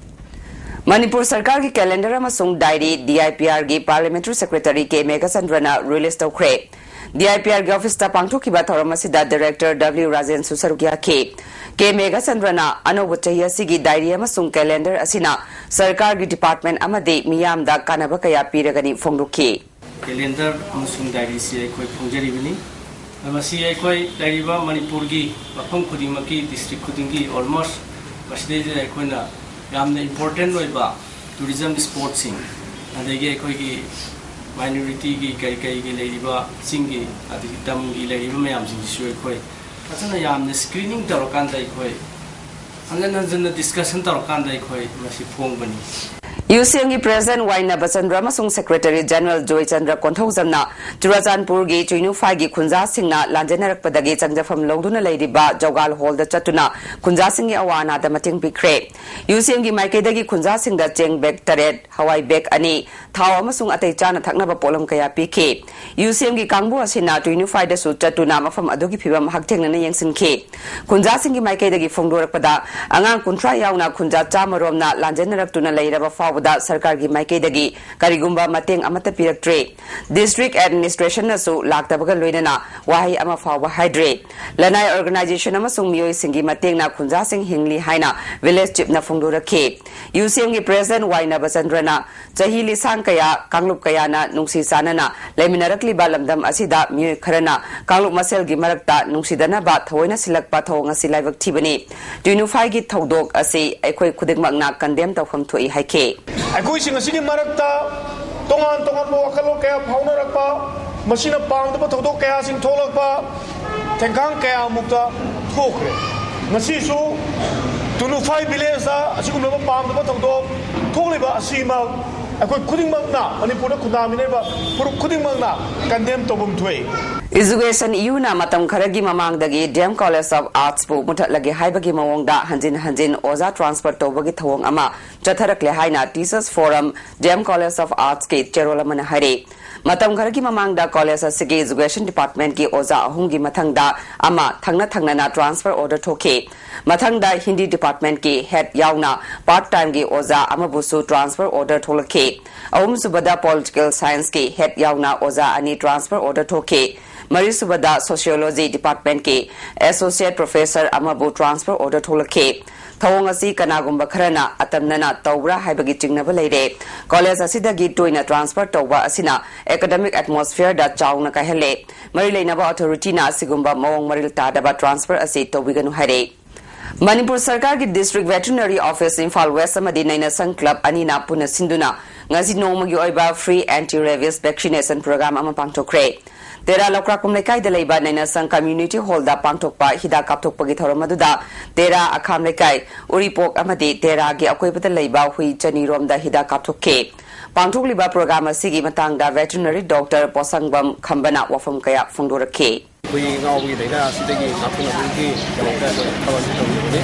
ꯃꯅꯤꯄꯨꯔ ꯁꯔꯀꯥꯔꯒꯤ calendar ꯑꯃꯁꯨꯡ diary DIPRꯒꯤ Parliamentary Secretary ꯀꯦ ꯃꯦꯘꯆꯟꯗ꯭ꯔꯅ release ꯇꯧꯈ꯭ꯔꯦ꯫ DIPRꯒꯤ officeꯇ ꯄꯥꯡꯊꯣꯛꯈꯤꯕ ꯊꯧꯔꯝ ꯑꯁꯤꯗ Director W ꯔꯥꯖꯦꯟꯁꯨ ꯁꯔꯨꯛ ꯌꯥꯈꯤ꯫ ꯀꯦ ꯃꯦꯘꯆꯟꯗ꯭ꯔꯅ ꯑꯅꯧꯕ ꯆꯍꯤ ꯑꯁꯤꯒꯤ diary ꯑꯃꯁꯨꯡ calendar ꯑꯁꯤꯅ ꯁꯔꯀꯥꯔꯒꯤ department ꯑꯃꯗꯤ ꯃꯤꯌꯥꯝꯗ ꯀꯥꯟꯅꯕ ꯀꯌꯥ ꯄꯤꯔꯒꯅꯤ ꯐꯣꯡꯗꯣꯛꯈꯤ꯫ ꯀꯦꯂꯦꯟꯗꯔ ꯑꯃꯁꯨꯡ ꯗꯥꯏꯔꯤꯁꯤ ꯑꯩꯈꯣꯏ ꯐꯣꯡꯖꯔꯤꯕꯅꯤ꯫ ꯃꯁꯤ ꯑꯩꯈꯣꯏ ꯂꯩꯔꯤꯕ ꯃꯅꯤꯄꯨꯔꯒꯤ ꯃꯐꯝ ꯈꯨꯗꯤꯡꯃꯛꯀꯤ, ꯗꯤꯁꯇ꯭ꯔꯤꯛ ꯈꯨꯗꯤꯡꯒꯤ almost ꯃꯁꯤꯗꯩꯁꯤꯗ ꯑꯩꯈꯣꯏꯅ ꯌꯥꯝꯅ important ꯑꯣꯏꯕ tourism spotꯁꯤꯡ, ꯑꯗꯒꯤ ꯑꯩꯈꯣꯏꯒꯤ minorityꯒꯤ ꯀꯔꯤ ꯀꯔꯤꯒꯤ ꯂꯩꯔꯤꯕ ꯆꯤꯡꯒꯤ ꯑꯗꯒꯤ ꯇꯝꯒꯤ ꯂꯩꯔꯤꯕ ꯃꯌꯥꯝꯁꯤꯡꯁꯤꯁꯨ ꯑꯩꯈꯣꯏ ꯐꯖꯅ ꯌꯥꯝꯅ screening ꯇꯧꯔꯀꯥꯟꯗ ꯑꯩꯈꯣꯏ ꯍꯟꯖꯟ ꯍꯟꯖꯟꯅ discussion ꯇꯧꯔꯀꯥꯟꯗ ꯑꯩꯈꯣꯏ ꯃꯁꯤ ꯐꯣꯡꯕꯅꯤ꯫ ꯌꯨ ꯁꯤ ꯑꯦꯝꯒꯤ ꯄ꯭ꯔꯦꯁꯤꯗꯦꯟꯠ ꯋꯥꯏ ꯅꯕꯆꯟꯗ꯭ꯔ ꯑꯃꯁꯨꯡ ꯁꯦꯀ꯭ꯔꯦꯇꯔꯤ ꯖꯦꯅꯔꯦꯜ ꯖꯣꯏꯆꯟꯗ꯭ꯔ ꯀꯣꯟꯊꯧꯖꯝꯅ ꯆꯨꯔꯆꯥꯟꯄꯨꯔꯒꯤ ꯆꯨꯏꯅꯨꯐꯥꯏꯒꯤ ꯈꯨꯟꯖꯥꯁꯤꯡꯅ ꯂꯥꯟꯖꯦꯟꯅꯔꯛꯄꯗꯒꯤ ꯆꯪꯖꯐꯝ ꯂꯧꯗꯨꯅ ꯂꯩꯔꯤꯕ ꯖꯧꯒꯥꯜ ꯍꯣꯜꯗ ꯆꯠꯇꯨꯅ ꯈꯨꯟꯖꯥꯁꯤꯡꯒꯤ ꯑꯋꯥ ꯑꯅꯥꯗ ꯃꯇꯦꯡ ꯄꯤꯈ꯭ꯔꯦ꯫ ꯌꯨ ꯁꯤ ꯑꯦꯝꯒꯤ ꯃꯥꯏꯀꯩꯗꯒꯤ ꯈꯨꯟꯖꯥꯁꯤꯡꯗ ꯆꯦꯡ ꯕꯦꯒ ꯇꯔꯦꯠ, ꯍꯋꯥꯏ ꯕꯦꯒ ꯑꯅꯤ, ꯊꯥꯎ ꯑꯃꯁꯨꯡ ꯑꯇꯩ ꯆꯥꯅ ꯊꯛꯅꯕ ꯄꯣꯠꯂꯝ ꯀꯌꯥ ꯄꯤꯈꯤ꯫ ꯌꯨ ꯁꯤ ꯑꯦꯝꯒꯤ ꯀꯥꯡꯕꯨ ꯑꯁꯤꯅ ꯇꯨꯏꯅꯨꯐꯥꯏꯗꯁꯨ ꯆꯠꯇꯨꯅ ꯃꯐꯝ ꯑꯗꯨꯒꯤ ꯐꯤꯕꯝ ꯍꯛꯊꯦꯡꯅꯅ ꯌꯦꯡꯁꯤꯟꯈꯤ꯫ ꯈꯨꯟꯖꯥꯁꯤꯡꯒꯤ ꯃꯥꯏꯀꯩꯗꯒꯤ ꯐꯣꯡꯗꯣꯔꯛꯄꯗ, ꯑꯉꯥꯡ ꯀꯨꯟꯊ꯭ꯔꯥ ꯌꯥꯎꯅ ꯈꯨꯟꯖꯥ ꯆꯥꯝꯃ ꯔꯣꯝꯅ ꯂꯥꯟꯖꯦꯟꯅꯔꯛꯇꯨꯅ ꯂꯩꯔꯕ ꯐꯥꯎꯕꯗ ꯁꯔꯀꯥꯔꯒꯤ ꯃꯥꯏꯀꯩꯗꯒꯤ ꯀꯔꯤꯒꯨꯝꯕ ꯃꯇꯦꯡ ꯑꯃꯠꯇ ꯄꯤꯔꯛꯇ꯭ꯔꯤ꯫ ꯗꯤꯁꯇ꯭ꯔꯤꯛ ꯑꯦꯗꯃꯤꯅꯤꯁꯇ꯭ꯔꯦꯁꯟꯅꯁꯨ ꯂꯥꯛꯇꯕꯒ ꯂꯣꯏꯅꯅ ꯋꯥꯍꯩ ꯑꯃ ꯐꯥꯎꯕ ꯍꯥꯏꯗ꯭ꯔꯤ꯫ ꯂꯅꯥꯏ ꯑꯣꯔꯒꯅꯥꯏꯖꯦꯁꯟ ꯑꯃꯁꯨꯡ ꯃꯤꯑꯣꯏꯁꯤꯡꯒꯤ ꯃꯇꯦꯡꯅ ꯈꯨꯟꯖꯥꯁꯤꯡ ꯍꯤꯡꯂꯤ ꯍꯥꯏꯅ ꯚꯤꯂꯦꯖ ꯆꯤꯞꯅ ꯐꯣꯡꯗꯣꯔꯛꯈꯤ꯫ ꯌꯨ ꯁꯤ ꯑꯦꯝꯒꯤ ꯄ꯭ꯔꯦꯁꯤꯗꯦꯟꯠ ꯋꯥꯏ ꯅꯕꯆꯟꯗ꯭ꯔꯅ ꯆꯍꯤ ꯂꯤꯁꯥꯡ ꯀꯌꯥ ꯀꯥꯡꯂꯨꯞ ꯀꯌꯥꯅ ꯅꯨꯡꯁꯤ ꯆꯥꯟꯅꯅ ꯂꯩꯃꯤꯟꯅꯔꯛꯂꯤꯕ ꯂꯝꯗꯝ ꯑꯁꯤꯗ ꯃꯤꯑꯣꯏ ꯈꯔꯅ ꯀꯥꯡꯂꯨꯞ ꯃꯁꯦꯜꯒꯤ ꯃꯔꯛꯇ ꯅꯨꯡꯁꯤꯗꯅꯕ ꯊꯑꯣꯏꯅ ꯁꯤꯜꯂꯛꯄ ꯊꯧꯑꯣꯡ ꯑꯁꯤ ꯂꯥꯏꯕꯛ ꯊꯤꯕꯅꯤ꯫ ꯇꯨꯏꯅꯨꯐꯥꯏꯒꯤ ꯊꯧꯗꯣꯛ ꯑꯁꯤ ꯑꯩꯈꯣꯏ ꯈꯨꯗꯤꯡꯃꯛꯅ ꯀꯟꯗꯦꯝ ꯇꯧꯐꯝ ꯊꯣꯛꯏ ꯍꯥꯏꯈꯤ꯫ ꯑꯩꯈꯣꯏꯁꯤꯡ ꯑꯁꯤꯒꯤ ꯃꯔꯛꯇ ꯇꯣꯉꯥꯟ ꯇꯣꯉꯥꯟꯕ ꯋꯥꯈꯜꯂꯣꯟ ꯀꯌꯥ ꯐꯥꯎꯅꯔꯛꯄ, ꯃꯁꯤꯅ ꯄꯥꯝꯗꯕ ꯊꯧꯗꯣꯛ ꯀꯌꯥꯁꯤꯡ ꯊꯣꯛꯂꯛꯄ, ꯊꯦꯡꯈꯥꯡ ꯀꯌꯥꯃꯨꯛꯇ ꯊꯣꯛꯈ꯭ꯔꯦ꯫ ꯉꯁꯤꯁꯨ ꯇꯨꯅꯨꯐꯥꯏ ꯚꯤꯂꯦꯖꯇ ꯑꯁꯤꯒꯨꯝꯂꯕ ꯄꯥꯝꯗꯕ ꯊꯧꯗꯣꯛ ꯊꯣꯛꯂꯤꯕ ꯑꯁꯤꯃꯛ ꯑꯩꯈꯣꯏ ꯈꯨꯗꯤꯡꯃꯛꯅ, ꯃꯅꯤꯄꯨꯔꯗ ꯈꯨꯟꯗꯥꯃꯤꯟꯅꯔꯤꯕ ꯐꯨꯔꯨꯞ ꯈꯨꯗꯤꯡꯃꯛꯅ ꯀꯟꯗꯦꯝ ꯇꯧꯐꯝ ꯊꯣꯛꯏ꯫ ꯏꯖꯨꯀꯦꯁꯟ ꯏꯌꯨꯅ ꯃꯇꯝ ꯈꯔꯒꯤ ꯃꯃꯥꯡꯗꯒꯤ ꯗꯤ ꯑꯦꯝ ꯀꯣꯂꯦꯖ ꯑꯣꯐ ꯑꯥꯔꯠꯁꯄꯨ ꯃꯨꯊꯠꯂꯒꯦ ꯍꯥꯏꯕꯒꯤ ꯃꯑꯣꯡꯗ ꯍꯟꯖꯤꯟ ꯍꯟꯖꯤꯟ ꯑꯣꯖꯥ ꯇ꯭ꯔꯥꯟꯁꯐꯔ ꯇꯧꯕꯒꯤ ꯊꯧꯑꯣꯡ ꯑꯃ ꯆꯠꯊꯔꯛꯂꯦ ꯍꯥꯏꯅ Teachers Forum, D M college of ꯑꯥꯔꯠꯁꯀꯤ ꯆꯦꯔꯣꯜ ꯑꯃꯅ ꯍꯥꯏꯔꯤ꯫ ꯃꯇꯝ ꯈꯔꯒꯤ ꯃꯃꯥꯡꯗ ꯀꯣꯂꯦꯖ ꯑꯁꯤꯒꯤ ꯏꯖꯨꯀꯦꯁꯟ ꯗꯤꯄꯥꯔꯠꯃꯦꯟꯠꯀꯤ ꯑꯣꯖꯥ ꯑꯍꯨꯝꯒꯤ ꯃꯊꯪꯗ ꯑꯃ ꯊꯪꯅ ꯊꯪꯅꯅ ꯇ꯭ꯔꯥꯟꯁꯐꯔ ꯑꯣꯔꯗꯔ ꯊꯣꯛꯈꯤ꯫ ꯃꯊꯪꯗ ꯍꯤꯟꯗꯤ ꯗꯤꯄꯥꯔꯠꯃꯦꯟꯠꯀꯤ ꯍꯦꯗ ꯌꯥꯎꯅ ꯄꯥꯔꯠ ꯇꯥꯏꯝꯒꯤ ꯑꯣꯖꯥ ꯑꯃꯕꯨꯁꯨ ꯇ꯭ꯔꯥꯟꯁꯐꯔ ꯑꯣꯔꯗꯔ ꯊꯣꯛꯂꯛꯈꯤ꯫ ꯑꯍꯨꯝꯁꯨꯕꯗ ꯄꯣꯂꯤꯇꯤꯀꯦꯜ ꯁꯥꯏꯟꯁꯀꯤ ꯍꯦꯗ ꯌꯥꯎꯅ ꯑꯣꯖꯥ ꯑꯅꯤ ꯇ꯭ꯔꯥꯟꯁꯐꯔ ꯑꯣꯔꯗꯔ ꯊꯣꯛꯈꯤ꯫ ꯃꯔꯤꯁꯨꯕꯗ ꯁꯣꯁꯤꯌꯣꯂꯣꯖꯤ ꯗꯤꯄꯥꯔꯠꯃꯦꯟꯠꯀꯤ ꯑꯦꯁꯣꯁꯤꯌꯦꯠ ꯄ꯭ꯔꯣꯐꯦꯁꯔ ꯑꯃꯕꯨ ꯇ꯭ꯔꯥꯟꯁꯐꯔ ꯑꯣꯔꯗꯔ ꯊꯣꯛꯂꯛꯈꯤ꯫ ꯊꯧꯑꯣꯡ ꯑꯁꯤ ꯀꯅꯥꯒꯨꯝꯕ ꯈꯔꯅ ꯑꯇꯝꯅꯅ ꯇꯧꯕ꯭ꯔꯥ ꯍꯥꯏꯕꯒꯤ ꯆꯤꯡꯅꯕ ꯂꯩꯔꯦ꯫ ꯀꯣꯂꯦꯖ ꯑꯁꯤꯗꯒꯤ ꯇꯣꯏꯅ transfer ꯇꯧꯕ ꯑꯁꯤꯅ academic atmosphere ꯗ ꯆꯥꯎꯅ ꯀꯥꯏꯍꯜꯂꯦ꯫ ꯃꯔꯤ ꯂꯩꯅꯕ authority ꯅ ꯑꯁꯤꯒꯨꯝꯕ ꯃꯑꯣꯡ ꯃꯔꯤꯜ ꯇꯥꯗꯕ transfer ꯑꯁꯤ ꯇꯧꯕꯤꯒꯅꯨ ꯍꯥꯏꯔꯦ꯫ ꯃꯅꯤꯄꯨꯔ ꯁꯔꯀꯥꯔꯒꯤ District Veterinary Office Imphal West ꯑꯃꯗꯤ ꯅꯩꯅꯁꯪ club ꯑꯅꯤꯅ ꯄꯨꯟꯅ ꯁꯤꯟꯗꯨꯅ ꯉꯁꯤ ꯅꯣꯡꯃꯒꯤ ꯑꯣꯏꯕ free anti rabies vaccination program ꯑꯃ ꯄꯥꯡꯊꯣꯛꯈ꯭ꯔꯦ꯫ ꯇꯦꯔꯥ ꯂꯧꯀ꯭ꯔꯥꯛꯄꯝ ꯂꯩꯀꯥꯏꯗ ꯂꯩꯕ ꯅꯩꯅꯁꯪ community hall ꯗ ꯄꯥꯡꯊꯣꯛꯄ ꯍꯤꯗꯥꯛ ꯀꯥꯞꯊꯣꯛꯄꯒꯤ ꯊꯧꯔꯝ ꯑꯗꯨꯗ ꯇꯦꯔꯥ ꯑꯈꯥꯝ ꯂꯩꯀꯥꯏ, ꯎꯔꯤꯄꯣꯛ ꯑꯃꯗꯤ ꯇꯦꯔꯥꯒꯤ ꯑꯀꯣꯏꯕꯗ ꯂꯩꯕ ꯍꯨꯏ ꯆꯅꯤꯔꯣꯝꯗ ꯍꯤꯗꯥꯛ ꯀꯥꯞꯊꯣꯛꯈꯤ꯫ ꯄꯥꯡꯊꯣꯛꯂꯤꯕ program ꯑꯁꯤꯒꯤ ꯃꯇꯥꯡꯗ veterinary doctor ꯄꯣꯁꯪꯕꯝ ꯈꯝꯕꯅ ꯋꯥꯐꯝ ꯀꯌꯥ ꯐꯣꯡꯗꯣꯔꯛꯈꯤ꯫ ꯍꯨꯏ ꯉꯥꯎꯕꯒꯤ ꯂꯥꯏꯅꯥ ꯑꯁꯤꯗꯒꯤ ꯉꯥꯛꯊꯣꯛꯅꯕꯒꯤꯗꯃꯛꯇ ꯑꯩꯈꯣꯏ ꯊꯕꯛ ꯑꯁꯤ ꯇꯧꯖꯕꯅꯤ꯫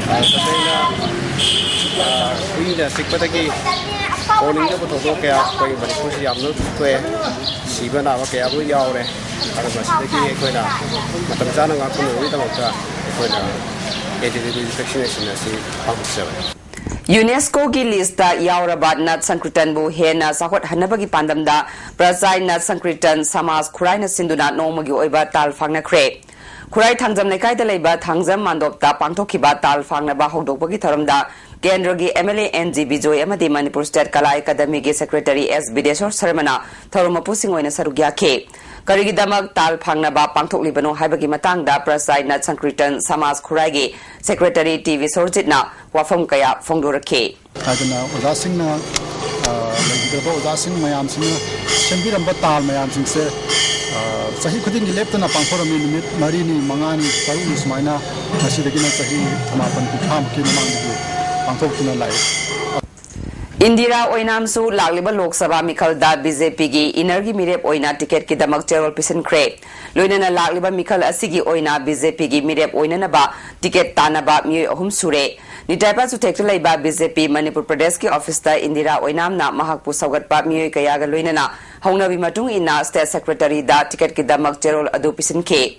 ꯑ, ꯇꯁꯦꯡꯅ, ꯑ, ꯍꯨꯏꯅ ꯆꯤꯛꯄꯗꯒꯤ ꯑꯣꯅꯤꯡꯗꯕ ꯊꯧꯗꯣꯛ ꯀꯌꯥ ꯑꯩꯈꯣꯏ ꯃꯅꯤꯄꯨꯔꯁꯤ ꯌꯥꯝꯅ ꯊꯣꯛꯑꯦ꯫ ꯁꯤꯕ ꯅꯥꯕ ꯀꯌꯥ ꯑꯃ ꯌꯥꯎꯔꯦ꯫ ꯑꯗꯨ ꯃꯁꯤꯗꯒꯤ ꯑꯩꯈꯣꯏꯅ ꯃꯇꯝ ꯆꯥꯅ ꯉꯥꯛꯊꯣꯛꯅꯕꯒꯤꯗꯃꯛꯇ ꯑꯩꯈꯣꯏꯅ anti rabies vaccination ꯑꯁꯤ ꯄꯥꯡꯊꯣꯛꯆꯕꯅꯤ꯫ ꯌꯨꯅꯦꯁꯀꯣꯒꯤ list ꯇ ꯌꯥꯎꯔꯕ ꯅꯠ ꯁꯪꯀ꯭ꯔꯤꯇꯟꯕꯨ ꯍꯦꯟꯅ ꯆꯥꯎꯈꯠꯍꯟꯅꯕꯒꯤ ꯄꯥꯟꯗꯝꯗ ꯄ꯭ꯔꯆꯥꯏ ꯅꯠ ꯁꯪꯀ꯭ꯔꯤꯇꯟ ꯁꯃꯥꯖ ꯈꯨꯔꯥꯏꯅ ꯁꯤꯟꯗꯨꯅ ꯅꯣꯡꯃꯒꯤ ꯑꯣꯏꯕ ꯇꯥꯜ ꯐꯥꯡꯅꯈ꯭ꯔꯦ꯫ ꯈꯨꯔꯥꯏ ꯊꯥꯡꯖꯝ ꯂꯩꯀꯥꯏꯗ ꯂꯩꯕ ꯊꯥꯡꯖꯝ ꯃꯥꯟꯗꯣꯞꯇ ꯄꯥꯡꯊꯣꯛꯈꯤꯕ ꯇꯥꯜ ꯐꯥꯡꯅꯕ ꯍꯧꯗꯣꯛꯄꯒꯤ ꯊꯧꯔꯝꯗ ꯀꯦꯟꯗ꯭ꯔꯒꯤ MLA N G ꯕꯤꯖꯣꯏ ꯑꯃꯗꯤ ꯃꯅꯤꯄꯨꯔ State ꯀꯂꯥ ꯑꯦꯀꯥꯗꯃꯤꯒꯤ Secretary S ꯕꯤꯗꯦꯁꯣꯔ ꯁꯔꯃꯅ ꯊꯧꯔꯝ ꯃꯄꯨꯁꯤꯡ ꯑꯣꯏꯅ ꯁꯔꯨꯛ ꯌꯥꯈꯤ꯫ ꯀꯔꯤꯒꯤꯗꯃꯛ ꯇꯥꯜ ꯐꯥꯡꯅꯕ ꯄꯥꯡꯊꯣꯛꯂꯤꯕꯅꯣ ꯍꯥꯏꯕꯒꯤ ꯃꯇꯥꯡꯗ ꯄ꯭ꯔꯆꯥꯏ ꯅꯠ ꯁꯪꯀ꯭ꯔꯤꯇꯟ ꯁꯃꯥꯖ ꯈꯨꯔꯥꯏꯒꯤ Secretary ꯇꯤ ꯕꯤꯁꯣꯔꯖꯤꯠꯅ ꯋꯥꯐꯝ ꯀꯌꯥ ꯐꯣꯡꯗꯣꯔꯛꯈꯤ꯫ ꯍꯥꯏꯗꯅ ꯑꯣꯖꯥꯁꯤꯡꯅ, ꯑ, ꯂꯩꯈꯤꯗ꯭ꯔꯕ ꯑꯣꯖꯥꯁꯤꯡ ꯃꯌꯥꯝꯁꯤꯡꯅ ꯁꯦꯝꯕꯤꯔꯝꯕ ꯇꯥꯜ ꯃꯌꯥꯝꯁꯤꯡꯁꯦ, ꯑ, ꯆꯍꯤ ꯈꯨꯗꯤꯡꯒꯤ ꯂꯦꯞꯇꯅ ꯄꯥꯡꯊꯣꯔꯝꯃꯤ꯫ ꯅꯨꯃꯤꯠ ꯃꯔꯤꯅꯤ, ꯃꯉꯥꯅꯤ, ꯇꯔꯨꯛꯅꯤ ꯁꯨꯃꯥꯏꯅ ꯉꯁꯤꯗꯒꯤꯅ ꯆꯍꯤ ꯃꯥꯄꯟ, ꯀꯨꯟꯊ꯭ꯔꯥꯃꯨꯛꯀꯤ ꯃꯃꯥꯡꯗꯒꯤ ꯄꯥꯡꯊꯣꯛꯇꯨꯅ ꯂꯥꯛꯏ꯫ ꯏꯟꯗꯤꯔꯥ ꯑꯣꯏꯅꯥꯝꯁꯨ ꯂꯥꯛꯂꯤꯕ ꯂꯣꯛ ꯁꯚꯥ ꯃꯤꯈꯜꯗ ꯕꯤ ꯖꯦ ꯄꯤꯒꯤ inner ꯒꯤ ꯃꯤꯔꯦꯞ ꯑꯣꯏꯅ ticket ꯀꯤꯗꯃꯛ ꯆꯦꯔꯣꯜ ꯄꯤꯁꯤꯟꯈ꯭ꯔꯦ꯫ ꯂꯣꯏꯅꯅ ꯂꯥꯛꯂꯤꯕ ꯃꯤꯈꯜ ꯑꯁꯤꯒꯤ ꯑꯣꯏꯅ ꯕꯤ ꯖꯦ ꯄꯤꯒꯤ ꯃꯤꯔꯦꯞ ꯑꯣꯏꯅꯅꯕ ticket ꯇꯥꯟꯅꯕ ꯃꯤꯑꯣꯏ ꯑꯍꯨꯝ ꯁꯨꯔꯦ꯫ ꯅꯤꯇꯥꯏꯄꯥ ꯆꯨꯊꯦꯛꯇ ꯂꯩꯕ ꯕꯤ ꯖꯦ ꯄꯤ ꯃꯅꯤꯄꯨꯔ ꯄ꯭ꯔꯗꯦꯁꯀꯤ office ꯇ ꯏꯟꯗꯤꯔꯥ ꯑꯣꯏꯅꯥꯝꯅ ꯃꯍꯥꯛꯄꯨ ꯁꯧꯒꯠꯄ ꯃꯤꯑꯣꯏ ꯀꯌꯥꯒ ꯂꯣꯏꯅꯅ ꯍꯧꯅꯕꯤ ꯃꯇꯨꯡ ꯏꯟꯅ state secretary ꯗ ticket ꯀꯤꯗꯃꯛ ꯆꯦꯔꯣꯜ ꯑꯗꯨ ꯄꯤꯁꯤꯟꯈꯤ꯫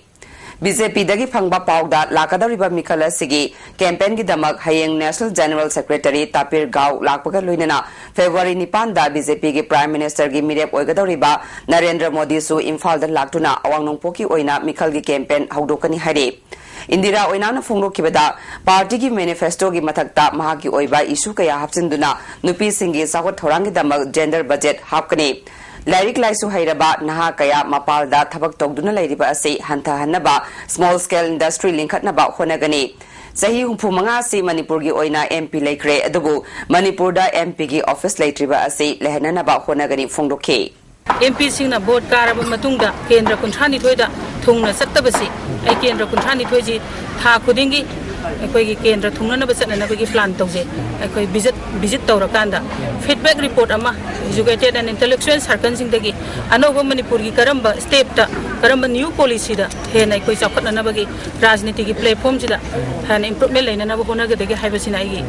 ꯕꯤ ꯖꯦ ꯄꯤ ꯗꯒꯤ ꯐꯪꯕ ꯄꯥꯎꯗ ꯂꯥꯛꯀꯗꯧꯔꯤꯕ ꯃꯤꯈꯜ ꯑꯁꯤꯒꯤ campaign ꯒꯤꯗꯃꯛ ꯍꯌꯦꯡ National General Secretary ꯇꯥꯄꯤꯔ ꯒꯥꯎ ꯂꯥꯛꯄꯒ ꯂꯣꯏꯅꯅ February ꯅꯤꯄꯥꯟꯗ ꯕꯤ ꯖꯦ ꯄꯤꯒꯤ Prime Minister ꯒꯤ ꯃꯤꯔꯦꯞ ꯑꯣꯏꯒꯗꯧꯔꯤꯕ ꯅꯔꯦꯟꯗ꯭ꯔ ꯃꯣꯗꯤꯁꯨ ꯏꯝꯐꯥꯜꯗ ꯂꯥꯛꯇꯨꯅ ꯑꯋꯥꯡ ꯅꯣꯡꯄꯣꯛꯀꯤ ꯑꯣꯏꯅ ꯃꯤꯈꯜꯒꯤ campaign ꯍꯧꯗꯣꯛꯀꯅꯤ ꯍꯥꯏꯔꯤ꯫ ꯏꯟꯗꯤꯔꯥ ꯑꯣꯏꯅꯥꯝꯅ ꯐꯣꯡꯗꯣꯛꯈꯤꯕꯗ, ꯄꯥꯔꯇꯤꯒꯤ ꯃꯦꯅꯤꯐꯦꯁꯇꯣꯒꯤ ꯃꯊꯛꯇ ꯃꯍꯥꯛꯀꯤ ꯑꯣꯏꯕ ꯏꯁꯨ ꯀꯌꯥ ꯍꯥꯞꯆꯤꯟꯗꯨꯅ ꯅꯨꯄꯤꯁꯤꯡꯒꯤ ꯆꯥꯎꯈꯠ ꯊꯧꯔꯥꯡꯒꯤꯗꯃꯛ ꯖꯦꯟꯗꯔ ꯕꯖꯦꯠ ꯍꯥꯞꯀꯅꯤ꯫ ꯂꯥꯏꯔꯤꯛ ꯂꯥꯏꯁꯨ ꯍꯩꯔꯕ ꯅꯍꯥ ꯀꯌꯥ ꯃꯄꯥꯜꯗ ꯊꯕꯛ ꯇꯧꯗꯨꯅ ꯂꯩꯔꯤꯕ ꯑꯁꯤ ꯍꯟꯊꯍꯟꯅꯕ small scale industry ꯂꯤꯡꯈꯠꯅꯕ ꯍꯣꯠꯅꯒꯅꯤ꯫ ꯆꯍꯤ ꯍꯨꯝꯐꯨ ꯃꯉꯥ ꯑꯁꯤ ꯃꯅꯤꯄꯨꯔꯒꯤ ꯑꯣꯏꯅ M P ꯂꯩꯈ꯭ꯔꯦ, ꯑꯗꯨꯕꯨ ꯃꯅꯤꯄꯨꯔꯗ M P ꯒꯤ office ꯂꯩꯇ꯭ꯔꯤꯕ ꯑꯁꯤ ꯂꯩꯍꯟꯅꯅꯕ ꯍꯣꯠꯅꯒꯅꯤ ꯐꯣꯡꯗꯣꯛꯈꯤ꯫ M P ꯁꯤꯡꯅ ꯚꯣꯠ ꯀꯥꯔꯕ ꯃꯇꯨꯡꯗ ꯀꯦꯟꯗ꯭ꯔ ꯀꯨꯟꯊ꯭ꯔꯥ ꯅꯤꯊꯣꯏꯗ ꯊꯨꯡꯅ ꯆꯠꯇꯕꯁꯤ, ꯑꯩ ꯀꯦꯟꯗ꯭ꯔ ꯀꯨꯟꯊ꯭ꯔꯥ ꯅꯤꯊꯣꯏꯁꯤ ꯊꯥ ꯈꯨꯗꯤꯡꯒꯤ ꯑꯩꯈꯣꯏꯒꯤ ꯀꯦꯟꯗ꯭ꯔ ꯊꯨꯡꯅꯅꯕ ꯆꯠꯅꯅꯕꯒꯤ plan ꯇꯧꯖꯩ꯫ ꯑꯩꯈꯣꯏ visit visit ꯇꯧꯔꯀꯥꯟꯗ feedback report ꯑꯃ educated and intellectual circle ꯁꯤꯡꯗꯒꯤ ꯑꯅꯧꯕ ꯃꯅꯤꯄꯨꯔꯒꯤ ꯀꯔꯝꯕ step ꯇ, ꯀꯔꯝꯕ new policy ꯗ ꯍꯦꯟꯅ ꯑꯩꯈꯣꯏ ꯆꯥꯎꯈꯠꯅꯅꯕꯒꯤ ꯔꯥꯖꯅꯤꯇꯤꯒꯤ platform ꯁꯤꯗ ꯍꯦꯟꯅ improvement ꯂꯩꯅꯅꯕ ꯍꯣꯠꯅꯒꯗꯒꯦ ꯍꯥꯏꯕꯁꯤꯅ ꯑꯩꯒꯤ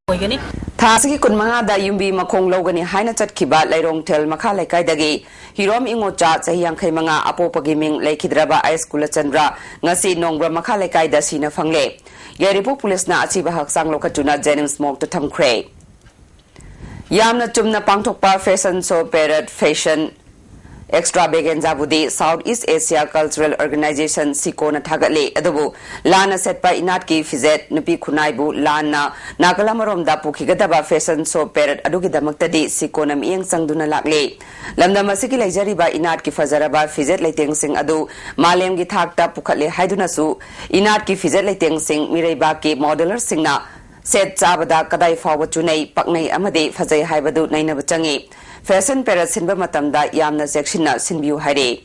ꯑꯣꯏꯒꯅꯤ꯫ ꯊꯥ ꯑꯁꯤꯒꯤ ꯀꯨꯟꯃꯉꯥꯗ ꯌꯨꯝꯕꯤ ꯃꯈꯣꯡ ꯂꯧꯒꯅꯤ ꯍꯥꯏꯅ ꯆꯠꯈꯤꯕ ꯂꯩꯔꯣꯡꯊꯦꯜ ꯃꯈꯥ ꯂꯩꯀꯥꯏꯗꯒꯤ ꯍꯤꯔꯣꯝ ꯏꯉꯣꯆꯥ, ꯆꯍꯤ ꯌꯥꯡꯈꯩ ꯃꯉꯥ, ꯑꯄꯣꯛꯄꯒꯤ ꯃꯤꯡ ꯂꯩꯈꯤꯗ꯭ꯔꯕ ꯑꯩꯁ ꯀꯨꯂꯆꯟꯗ꯭ꯔ ꯉꯁꯤ ꯅꯣꯡꯕ꯭ꯔ ꯃꯈꯥ ꯂꯩꯀꯥꯏꯗ ꯁꯤꯅ ꯐꯪꯂꯦ꯫ ꯌꯥꯏꯔꯤꯄꯣꯛ ꯄꯨꯂꯤꯁꯅ ꯑꯁꯤꯕ ꯍꯛꯆꯥꯡ ꯂꯧꯈꯠꯇꯨꯅ JNIMS morgue ꯇ ꯊꯝꯈ꯭ꯔꯦ꯫ ꯌꯥꯝꯅ ꯆꯨꯝꯅ ꯄꯥꯡꯊꯣꯛꯄ fashion show, parade, fashion extravaganza ꯕꯨꯗꯤ South East Asia Cultural Organization, SEACO ꯅ ꯊꯥꯒꯠꯂꯤ꯫ ꯑꯗꯨꯕꯨ ꯂꯥꯟꯅ ꯁꯦꯠꯄ ꯏꯅꯥꯠꯀꯤ ꯐꯤꯖꯦꯠ, ꯅꯨꯄꯤ ꯈꯨꯟꯅꯥꯏꯕꯨ ꯂꯥꯟꯅ ꯅꯥꯀꯜ ꯑꯃꯔꯣꯝꯗ ꯄꯨꯈꯤꯒꯗꯕ fashion show, parade ꯑꯗꯨꯒꯤꯗꯃꯛꯇꯗꯤ SEACO ꯅ ꯃꯤꯠꯌꯦꯡ ꯆꯪꯗꯨꯅ ꯂꯥꯛꯂꯤ꯫ ꯂꯝꯗꯝ ꯑꯁꯤꯒꯤ ꯂꯩꯖꯔꯤꯕ ꯏꯅꯥꯠꯀꯤ ꯐꯖꯔꯕ ꯐꯤꯖꯦꯠ ꯂꯩꯇꯦꯡꯁꯤꯡ ꯑꯗꯨ ꯃꯥꯂꯦꯝꯒꯤ ꯊꯥꯛꯇ ꯄꯨꯈꯠꯂꯦ ꯍꯥꯏꯗꯨꯅꯁꯨ, ꯏꯅꯥꯠꯀꯤ ꯐꯤꯖꯦꯠ ꯂꯩꯇꯦꯡꯁꯤꯡ ꯃꯤꯔꯩꯕꯥꯛꯀꯤ modellers ꯁꯤꯡꯅ ꯁꯦꯠ ꯆꯥꯕꯗ ꯀꯗꯥꯏ ꯐꯥꯎꯕ ꯆꯨꯅꯩ, ꯄꯛꯅꯩ ꯑꯃꯗꯤ ꯐꯖꯩ ꯍꯥꯏꯕꯗꯨ ꯅꯩꯅꯕ ꯆꯪꯏ꯫ Fashion parade ꯁꯤꯟꯕ ꯃꯇꯝꯗ ꯌꯥꯝꯅ ꯆꯦꯛꯁꯤꯟꯅ ꯁꯤꯟꯕꯤꯌꯨ ꯍꯥꯏꯔꯤ꯫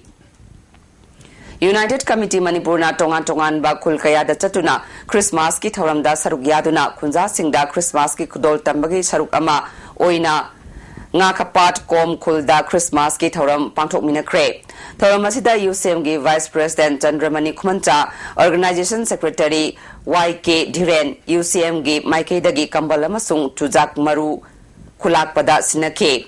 United Committee ꯃꯅꯤꯄꯨꯔꯅ ꯇꯣꯉꯥꯟ ꯇꯣꯉꯥꯟꯕ ꯈꯨꯜ ꯀꯌꯥꯗ ꯆꯠꯇꯨꯅ Christmas ꯀꯤ ꯊꯧꯔꯝꯗ ꯁꯔꯨꯛ ꯌꯥꯗꯨꯅ ꯈꯨꯟꯖꯥꯁꯤꯡꯗ Christmas ꯀꯤ ꯈꯨꯗꯣꯜ ꯇꯝꯕꯒꯤ ꯁꯔꯨꯛ ꯑꯃ ꯑꯣꯏꯅ ꯉꯥꯈꯄꯥꯠ ꯀꯣꯝ ꯈꯨꯜꯗ Christmas ꯀꯤ ꯊꯧꯔꯝ ꯄꯥꯡꯊꯣꯛꯃꯤꯟꯅꯈ꯭ꯔꯦ꯫ ꯊꯧꯔꯝ ꯑꯁꯤꯗ UCM ꯒꯤ Vice President ꯆꯟꯗ꯭ꯔꯃꯅꯤ ꯈꯨꯃꯟꯆꯥ, Organization Secretary Y K ꯙꯤꯔꯦꯟ, UCM ꯒꯤ ꯃꯥꯏꯀꯩꯗꯒꯤ ꯀꯝꯕꯜ ꯑꯃꯁꯨꯡ ꯆꯨꯖꯥꯛ ꯃꯔꯨ ꯈꯨꯂꯥꯛꯄꯗ ꯁꯤꯟꯅꯈꯤ꯫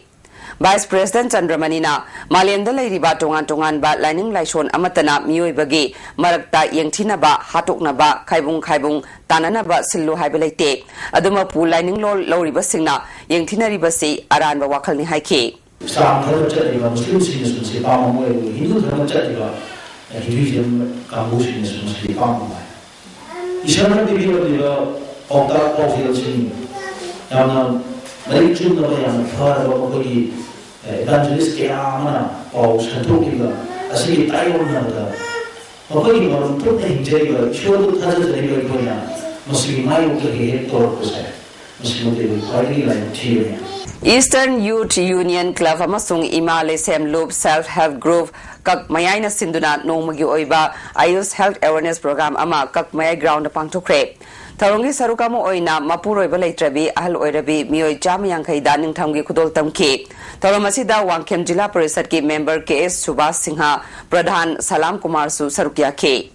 Vice President ꯆꯟꯗ꯭ꯔꯃꯅꯤꯅ ꯃꯥꯂꯦꯝꯗ ꯂꯩꯔꯤꯕ ꯇꯣꯉꯥꯟ ꯇꯣꯉꯥꯟꯕ ꯂꯥꯏꯅꯤꯡ ꯂꯥꯏꯁꯣꯟ ꯑꯃꯠꯇꯅ ꯃꯤꯑꯣꯏꯕꯒꯤ ꯃꯔꯛꯇ ꯌꯦꯡꯊꯤꯅꯕ, ꯍꯥꯠꯇꯣꯛꯅꯕ, ꯈꯥꯏꯕꯨꯡ ꯈꯥꯏꯕꯨꯡ ꯇꯥꯅꯅꯕ ꯁꯤꯜꯂꯨ ꯍꯥꯏꯕ ꯂꯩꯇꯦ꯫ ꯑꯗꯨꯃꯛꯄꯨ ꯂꯥꯏꯅꯤꯡꯂꯣꯟ ꯂꯧꯔꯤꯕꯁꯤꯡꯅ ꯌꯦꯡꯊꯤꯅꯔꯤꯕꯁꯤ ꯑꯔꯥꯟꯕ ꯋꯥꯈꯜꯅꯤ ꯍꯥꯏꯈꯤ꯫ ꯏꯁꯂꯥꯝ ꯙꯔꯃ ꯆꯠꯂꯤꯕ ꯃꯨꯁꯂꯤꯝꯁꯤꯡꯅꯁꯨ ꯃꯁꯤ ꯄꯥꯝꯕ ꯃꯣꯏ ꯍꯤꯟꯗꯨ ꯙꯔꯃ ꯆꯠꯂꯤꯕ ꯍꯤꯟꯗꯨꯏꯖꯝ ꯀꯥꯡꯕꯨꯁꯤꯡꯅꯁꯨ ꯃꯁꯤꯗꯤ ꯄꯥꯝꯕ ꯃꯥꯜꯂꯦ꯫ ꯏꯁꯣꯔꯅ ꯄꯤꯕꯤꯔꯝꯂꯤꯕ ꯄꯥꯎꯇꯥꯛ ꯄꯥꯎꯖꯦꯜꯁꯤꯡ ꯌꯥꯝꯅ ꯃꯔꯤꯛ ꯆꯨꯝꯅꯕ, ꯌꯥꯝꯅ ꯐꯔꯕ ꯃꯈꯣꯏꯒꯤ ꯏꯚꯥꯟꯖꯦꯂꯤꯁ ꯀꯌꯥ ꯑꯃꯅ ꯄꯥꯎ ꯁꯟꯗꯣꯛꯂꯤꯕ ꯑꯁꯤꯒꯤ ꯇꯥꯏꯑꯣꯟꯅꯕꯗ, ꯃꯈꯣꯏꯒꯤ ꯃꯔꯨꯝ ꯊꯨꯞꯅ ꯍꯤꯡꯖꯔꯤꯕ ꯏꯁꯣꯔꯕꯨ ꯊꯥꯖꯖꯔꯤꯕ ꯑꯩꯈꯣꯏꯅ ꯃꯁꯤꯒꯤ ꯃꯥꯌꯣꯛꯇ ꯍꯦꯛ ꯍꯦꯛ ꯇꯧꯔꯛꯄꯁꯦ, ꯃꯁꯤꯃꯛꯇ ꯑꯩꯈꯣꯏ ꯈ꯭ꯋꯥꯏꯗꯒꯤ ꯂꯥꯏꯕꯛ ꯊꯤꯕꯅꯤ꯫ Eastern Youth Union Club ꯑꯃꯁꯨꯡ ꯏꯃꯥ ꯂꯩꯁꯦꯝ ꯂꯨꯞ Self Help Group ꯀꯛꯃꯌꯥꯏꯅ ꯁꯤꯟꯗꯨꯅ ꯅꯣꯡꯃꯒꯤ ꯑꯣꯏꯕ ꯑꯌꯨꯁ Health Awareness Program ꯑꯃ ꯀꯛꯃꯌꯥꯏ ground ꯗ ꯄꯥꯡꯊꯣꯛꯈ꯭ꯔꯦ꯫ ꯊꯧꯔꯝꯒꯤ ꯁꯔꯨꯛ ꯑꯃ ꯑꯣꯏꯅ ꯃꯄꯨꯔꯣꯏꯕ ꯂꯩꯇ꯭ꯔꯕꯤ, ꯑꯍꯜ ꯑꯣꯏꯔꯕꯤ ꯃꯤꯑꯣꯏ ꯆꯥꯝꯃ ꯌꯥꯡꯈꯩꯗ ꯅꯤꯡꯊꯝꯒꯤ ꯈꯨꯗꯣꯜ ꯇꯝꯈꯤ꯫ ꯊꯧꯔꯝ ꯑꯁꯤꯗ ꯋꯥꯡꯈꯦꯝ ꯖꯤꯂꯥ ꯄꯔꯤꯁꯠꯀꯤ member ꯀꯦ ꯑꯦꯁ ꯁꯨꯕꯥꯁ ꯁꯤꯡꯍ, ꯄ꯭ꯔꯙꯥꯟ ꯁꯂꯥꯝ ꯀꯨꯃꯥꯔꯁꯨ ꯁꯔꯨꯛ ꯌꯥꯈꯤ꯫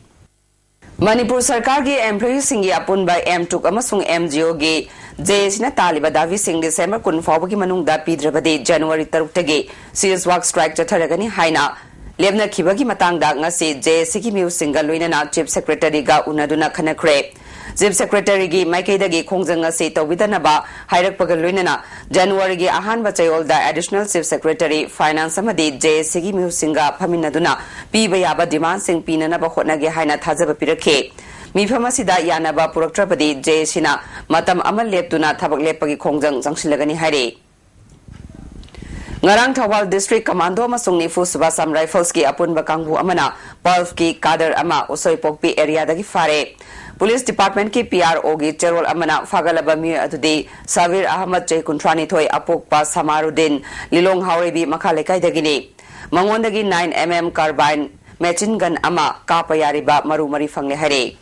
ꯃꯅꯤꯄꯨꯔ ꯁꯔꯀꯥꯔꯒꯤ employee ꯁꯤꯡꯒꯤ ꯑꯄꯨꯟꯕ ꯑꯦꯝ ꯇꯨꯛ ꯑꯃꯁꯨꯡ ꯑꯦꯝ ꯖꯤ ꯑꯣꯒꯤ ꯖꯦ ꯑꯦ ꯁꯤꯅ ꯇꯥꯜꯂꯤꯕ ꯗꯥꯕꯤꯁꯤꯡ ꯗꯤꯁꯦꯝꯕꯔ ꯀꯨꯟ ꯐꯥꯎꯕꯒꯤ ꯃꯅꯨꯡꯗ ꯄꯤꯗ꯭ꯔꯕꯗꯤ ꯖꯅꯋꯥꯔꯤ ꯇꯔꯨꯛꯇꯒꯤ cease work strike ꯆꯠꯊꯔꯒꯅꯤ ꯍꯥꯏꯅ ꯂꯦꯞꯅꯈꯤꯕꯒꯤ ꯃꯇꯥꯡꯗ ꯉꯁꯤ ꯖꯦ ꯑꯦ ꯁꯤꯒꯤ ꯃꯤꯑꯣꯏꯁꯤꯡꯒ ꯂꯣꯏꯅꯅ Chief Secretary ꯒ ꯎꯅꯗꯨꯅ ꯈꯟꯅꯈ꯭ꯔꯦ꯫ Chief Secretary ꯒꯤ ꯃꯥꯏꯀꯩꯗꯒꯤ ꯈꯣꯡꯖꯪ ꯑꯁꯤ ꯇꯧꯕꯤꯗꯅꯕ ꯍꯥꯏꯔꯛꯄꯒ ꯂꯣꯏꯅꯅ ꯖꯅꯋꯥꯔꯤꯒꯤ ꯑꯍꯥꯟꯕ ꯆꯌꯣꯜꯗ Additional Chief Secretary, Finance ꯑꯃꯗꯤ ꯖꯦ ꯑꯦ ꯁꯤꯒꯤ ꯃꯤꯍꯨꯠꯁꯤꯡꯒ ꯐꯝꯃꯤꯟꯅꯗꯨꯅ ꯄꯤꯕ ꯌꯥꯕ demandꯁꯤꯡ ꯄꯤꯅꯅꯕ ꯍꯣꯠꯅꯒꯦ ꯍꯥꯏꯅ ꯊꯥꯖꯕ ꯄꯤꯔꯛꯈꯤ꯫ ꯃꯤꯐꯝ ꯑꯁꯤꯗ ꯌꯥꯅꯕ ꯄꯨꯔꯛꯇ꯭ꯔꯕꯗꯤ ꯖꯦ ꯑꯦ ꯁꯤꯅ ꯃꯇꯝ ꯑꯃ ꯂꯦꯞꯇꯨꯅ ꯊꯕꯛ ꯂꯦꯞꯄꯒꯤ ꯈꯣꯡꯖꯪ ꯆꯪꯁꯤꯜꯂꯒꯅꯤ ꯍꯥꯏꯔꯤ꯫ ꯉꯔꯥꯡ ꯊꯧꯕꯥꯜ District Commando ꯑꯃꯁꯨꯡ ꯅꯤꯐꯨ ꯁꯨꯕ Assam Riflesꯀꯤ ꯑꯄꯨꯟꯕ ꯀꯥꯡꯕꯨ ꯑꯃꯅ ꯄꯜꯐꯀꯤ ꯀꯥꯗꯔ ꯑꯃ ꯎꯁꯣꯏꯄꯣꯛꯄꯤ areaꯗꯒꯤ ꯐꯥꯔꯦ꯫ Police Departmentꯀꯤ P R Oꯒꯤ ꯆꯦꯔꯣꯜ ꯑꯃꯅ ꯐꯥꯒꯠꯂꯕ ꯃꯤꯑꯣꯏ ꯑꯗꯨꯗꯤ ꯁꯕꯤꯔ ꯑꯍꯃꯗ, ꯆꯍꯤ ꯀꯨꯟꯊ꯭ꯔꯥꯅꯤꯊꯣꯏ, ꯑꯄꯣꯛꯄ ꯁꯃꯥꯔꯨꯗꯤꯟ, ꯂꯤꯂꯣꯡ ꯍꯥꯎꯔꯩꯕꯤ ꯃꯈꯥ ꯂꯩꯀꯥꯏꯗꯒꯤꯅꯤ꯫ ꯃꯉꯣꯟꯗꯒꯤ nine M M carbine machine gun ꯑꯃ ꯀꯥꯞꯄ ꯌꯥꯔꯤꯕ ꯃꯔꯨ ꯃꯔꯤ ꯐꯪꯂꯦ ꯍꯥꯏꯔꯦ꯫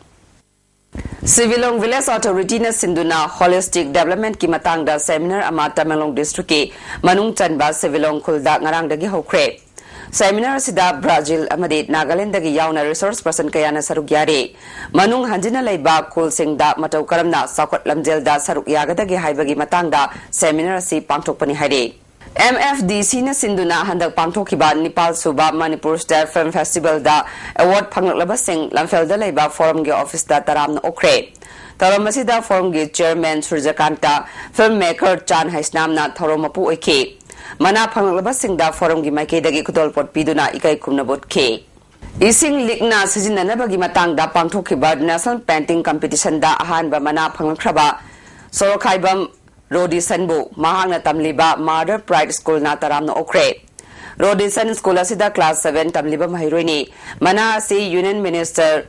Sivilong Village Authorityꯅ ꯁꯤꯟꯗꯨꯅ Holistic Developmentꯀꯤ ꯃꯇꯥꯡꯗ seminar ꯑꯃ ꯇꯃꯦꯡꯂꯣꯡ Districtꯀꯤ ꯃꯅꯨꯡ ꯆꯟꯕ ꯁꯤꯚꯤꯂꯣꯡ ꯈꯨꯜꯗ ꯉꯔꯥꯡꯗꯒꯤ ꯍꯧꯈ꯭ꯔꯦ꯫ Seminar ꯑꯁꯤꯗ ꯕ꯭ꯔꯥꯖꯤꯜ ꯑꯃꯗꯤ ꯅꯥꯒꯥꯂꯦꯟꯗꯒꯤ ꯌꯥꯎꯅ resource person ꯀꯌꯥꯅ ꯁꯔꯨꯛ ꯌꯥꯔꯤ꯫ ꯃꯅꯨꯡ ꯍꯟꯖꯤꯟꯅ ꯂꯩꯕ ꯈꯨꯜꯁꯤꯡꯗ ꯃꯇꯧ ꯀꯔꯝꯅ ꯆꯥꯎꯈꯠ ꯂꯝꯖꯦꯜꯗ ꯁꯔꯨꯛ ꯌꯥꯒꯗꯒꯦ ꯍꯥꯏꯕꯒꯤ ꯃꯇꯥꯡꯗ seminar ꯑꯁꯤ ꯄꯥꯡꯊꯣꯛꯄꯅꯤ ꯍꯥꯏꯔꯤ꯫ M F D Cꯅ ꯁꯤꯟꯗꯨꯅ ꯍꯟꯗꯛ ꯄꯥꯡꯊꯣꯛꯈꯤꯕ ꯅꯤꯄꯥꯜ ꯁꯨꯕ Manipur State Film Festivalꯗ award ꯐꯪꯂꯛꯂꯕꯁꯤꯡ ꯂꯝꯐꯦꯜꯗ ꯂꯩꯕ forumꯒꯤ officeꯇ ꯇꯔꯥꯝꯅ ꯑꯣꯛꯈ꯭ꯔꯦ꯫ ꯊꯧꯔꯝ ꯑꯁꯤꯗ forumꯒꯤ chairman ꯁꯨꯔꯖꯀꯥꯟꯇ, filmmaker ꯆꯥꯟ ꯍꯩꯁꯅꯥꯝꯅ ꯊꯧꯔꯝ ꯃꯄꯨ ꯑꯣꯏꯈꯤ꯫ ꯃꯅꯥ ꯐꯪꯂꯛꯂꯕꯁꯤꯡꯗ forumꯒꯤ ꯃꯥꯏꯀꯩꯗꯒꯤ ꯈꯨꯗꯣꯜꯄꯣꯠ ꯄꯤꯗꯨꯅ ꯏꯀꯥꯏ ꯈꯨꯝꯅꯕ ꯎꯠꯈꯤ꯫ ꯏꯁꯤꯡ ꯂꯤꯛꯅ ꯁꯤꯖꯤꯟꯅꯅꯕꯒꯤ ꯃꯇꯥꯡꯗ ꯄꯥꯡꯊꯣꯛꯈꯤꯕ National Painting Competitionꯗ ꯑꯍꯥꯟꯕ ꯃꯅꯥ ꯐꯪꯂꯛꯈ꯭ꯔꯕ ꯁꯣꯔꯣꯈꯥꯏꯕꯝ ꯔꯣꯗꯤꯁꯟꯕꯨ ꯃꯍꯥꯛꯅ ꯇꯝꯂꯤꯕ Mother Pride Schoolꯅ ꯇꯔꯥꯝꯅ ꯑꯣꯛꯈ꯭ꯔꯦ꯫ ꯔꯣꯗꯤꯁꯟ ꯁ꯭ꯀꯨꯜ ꯑꯁꯤꯗ class seven ꯇꯝꯂꯤꯕ ꯃꯍꯩꯔꯣꯏꯅꯤ꯫ ꯃꯅꯥ ꯑꯁꯤ Union Minister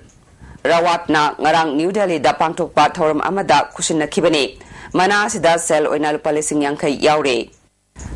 ꯔꯥꯋꯥꯠꯅ ꯉꯔꯥꯡ ꯅ꯭ꯌꯨ ꯗꯦꯜꯂꯤꯗ ꯄꯥꯡꯊꯣꯛꯄ ꯊꯧꯔꯝ ꯑꯃꯗ ꯈꯨꯠꯁꯤꯟꯅꯈꯤꯕꯅꯤ꯫ ꯃꯅꯥ ꯑꯁꯤꯗ ꯁꯦꯜ ꯑꯣꯏꯅ ꯂꯨꯄꯥ ꯂꯤꯁꯤꯡ ꯌꯥꯡꯈꯩ ꯌꯥꯎꯔꯦ꯫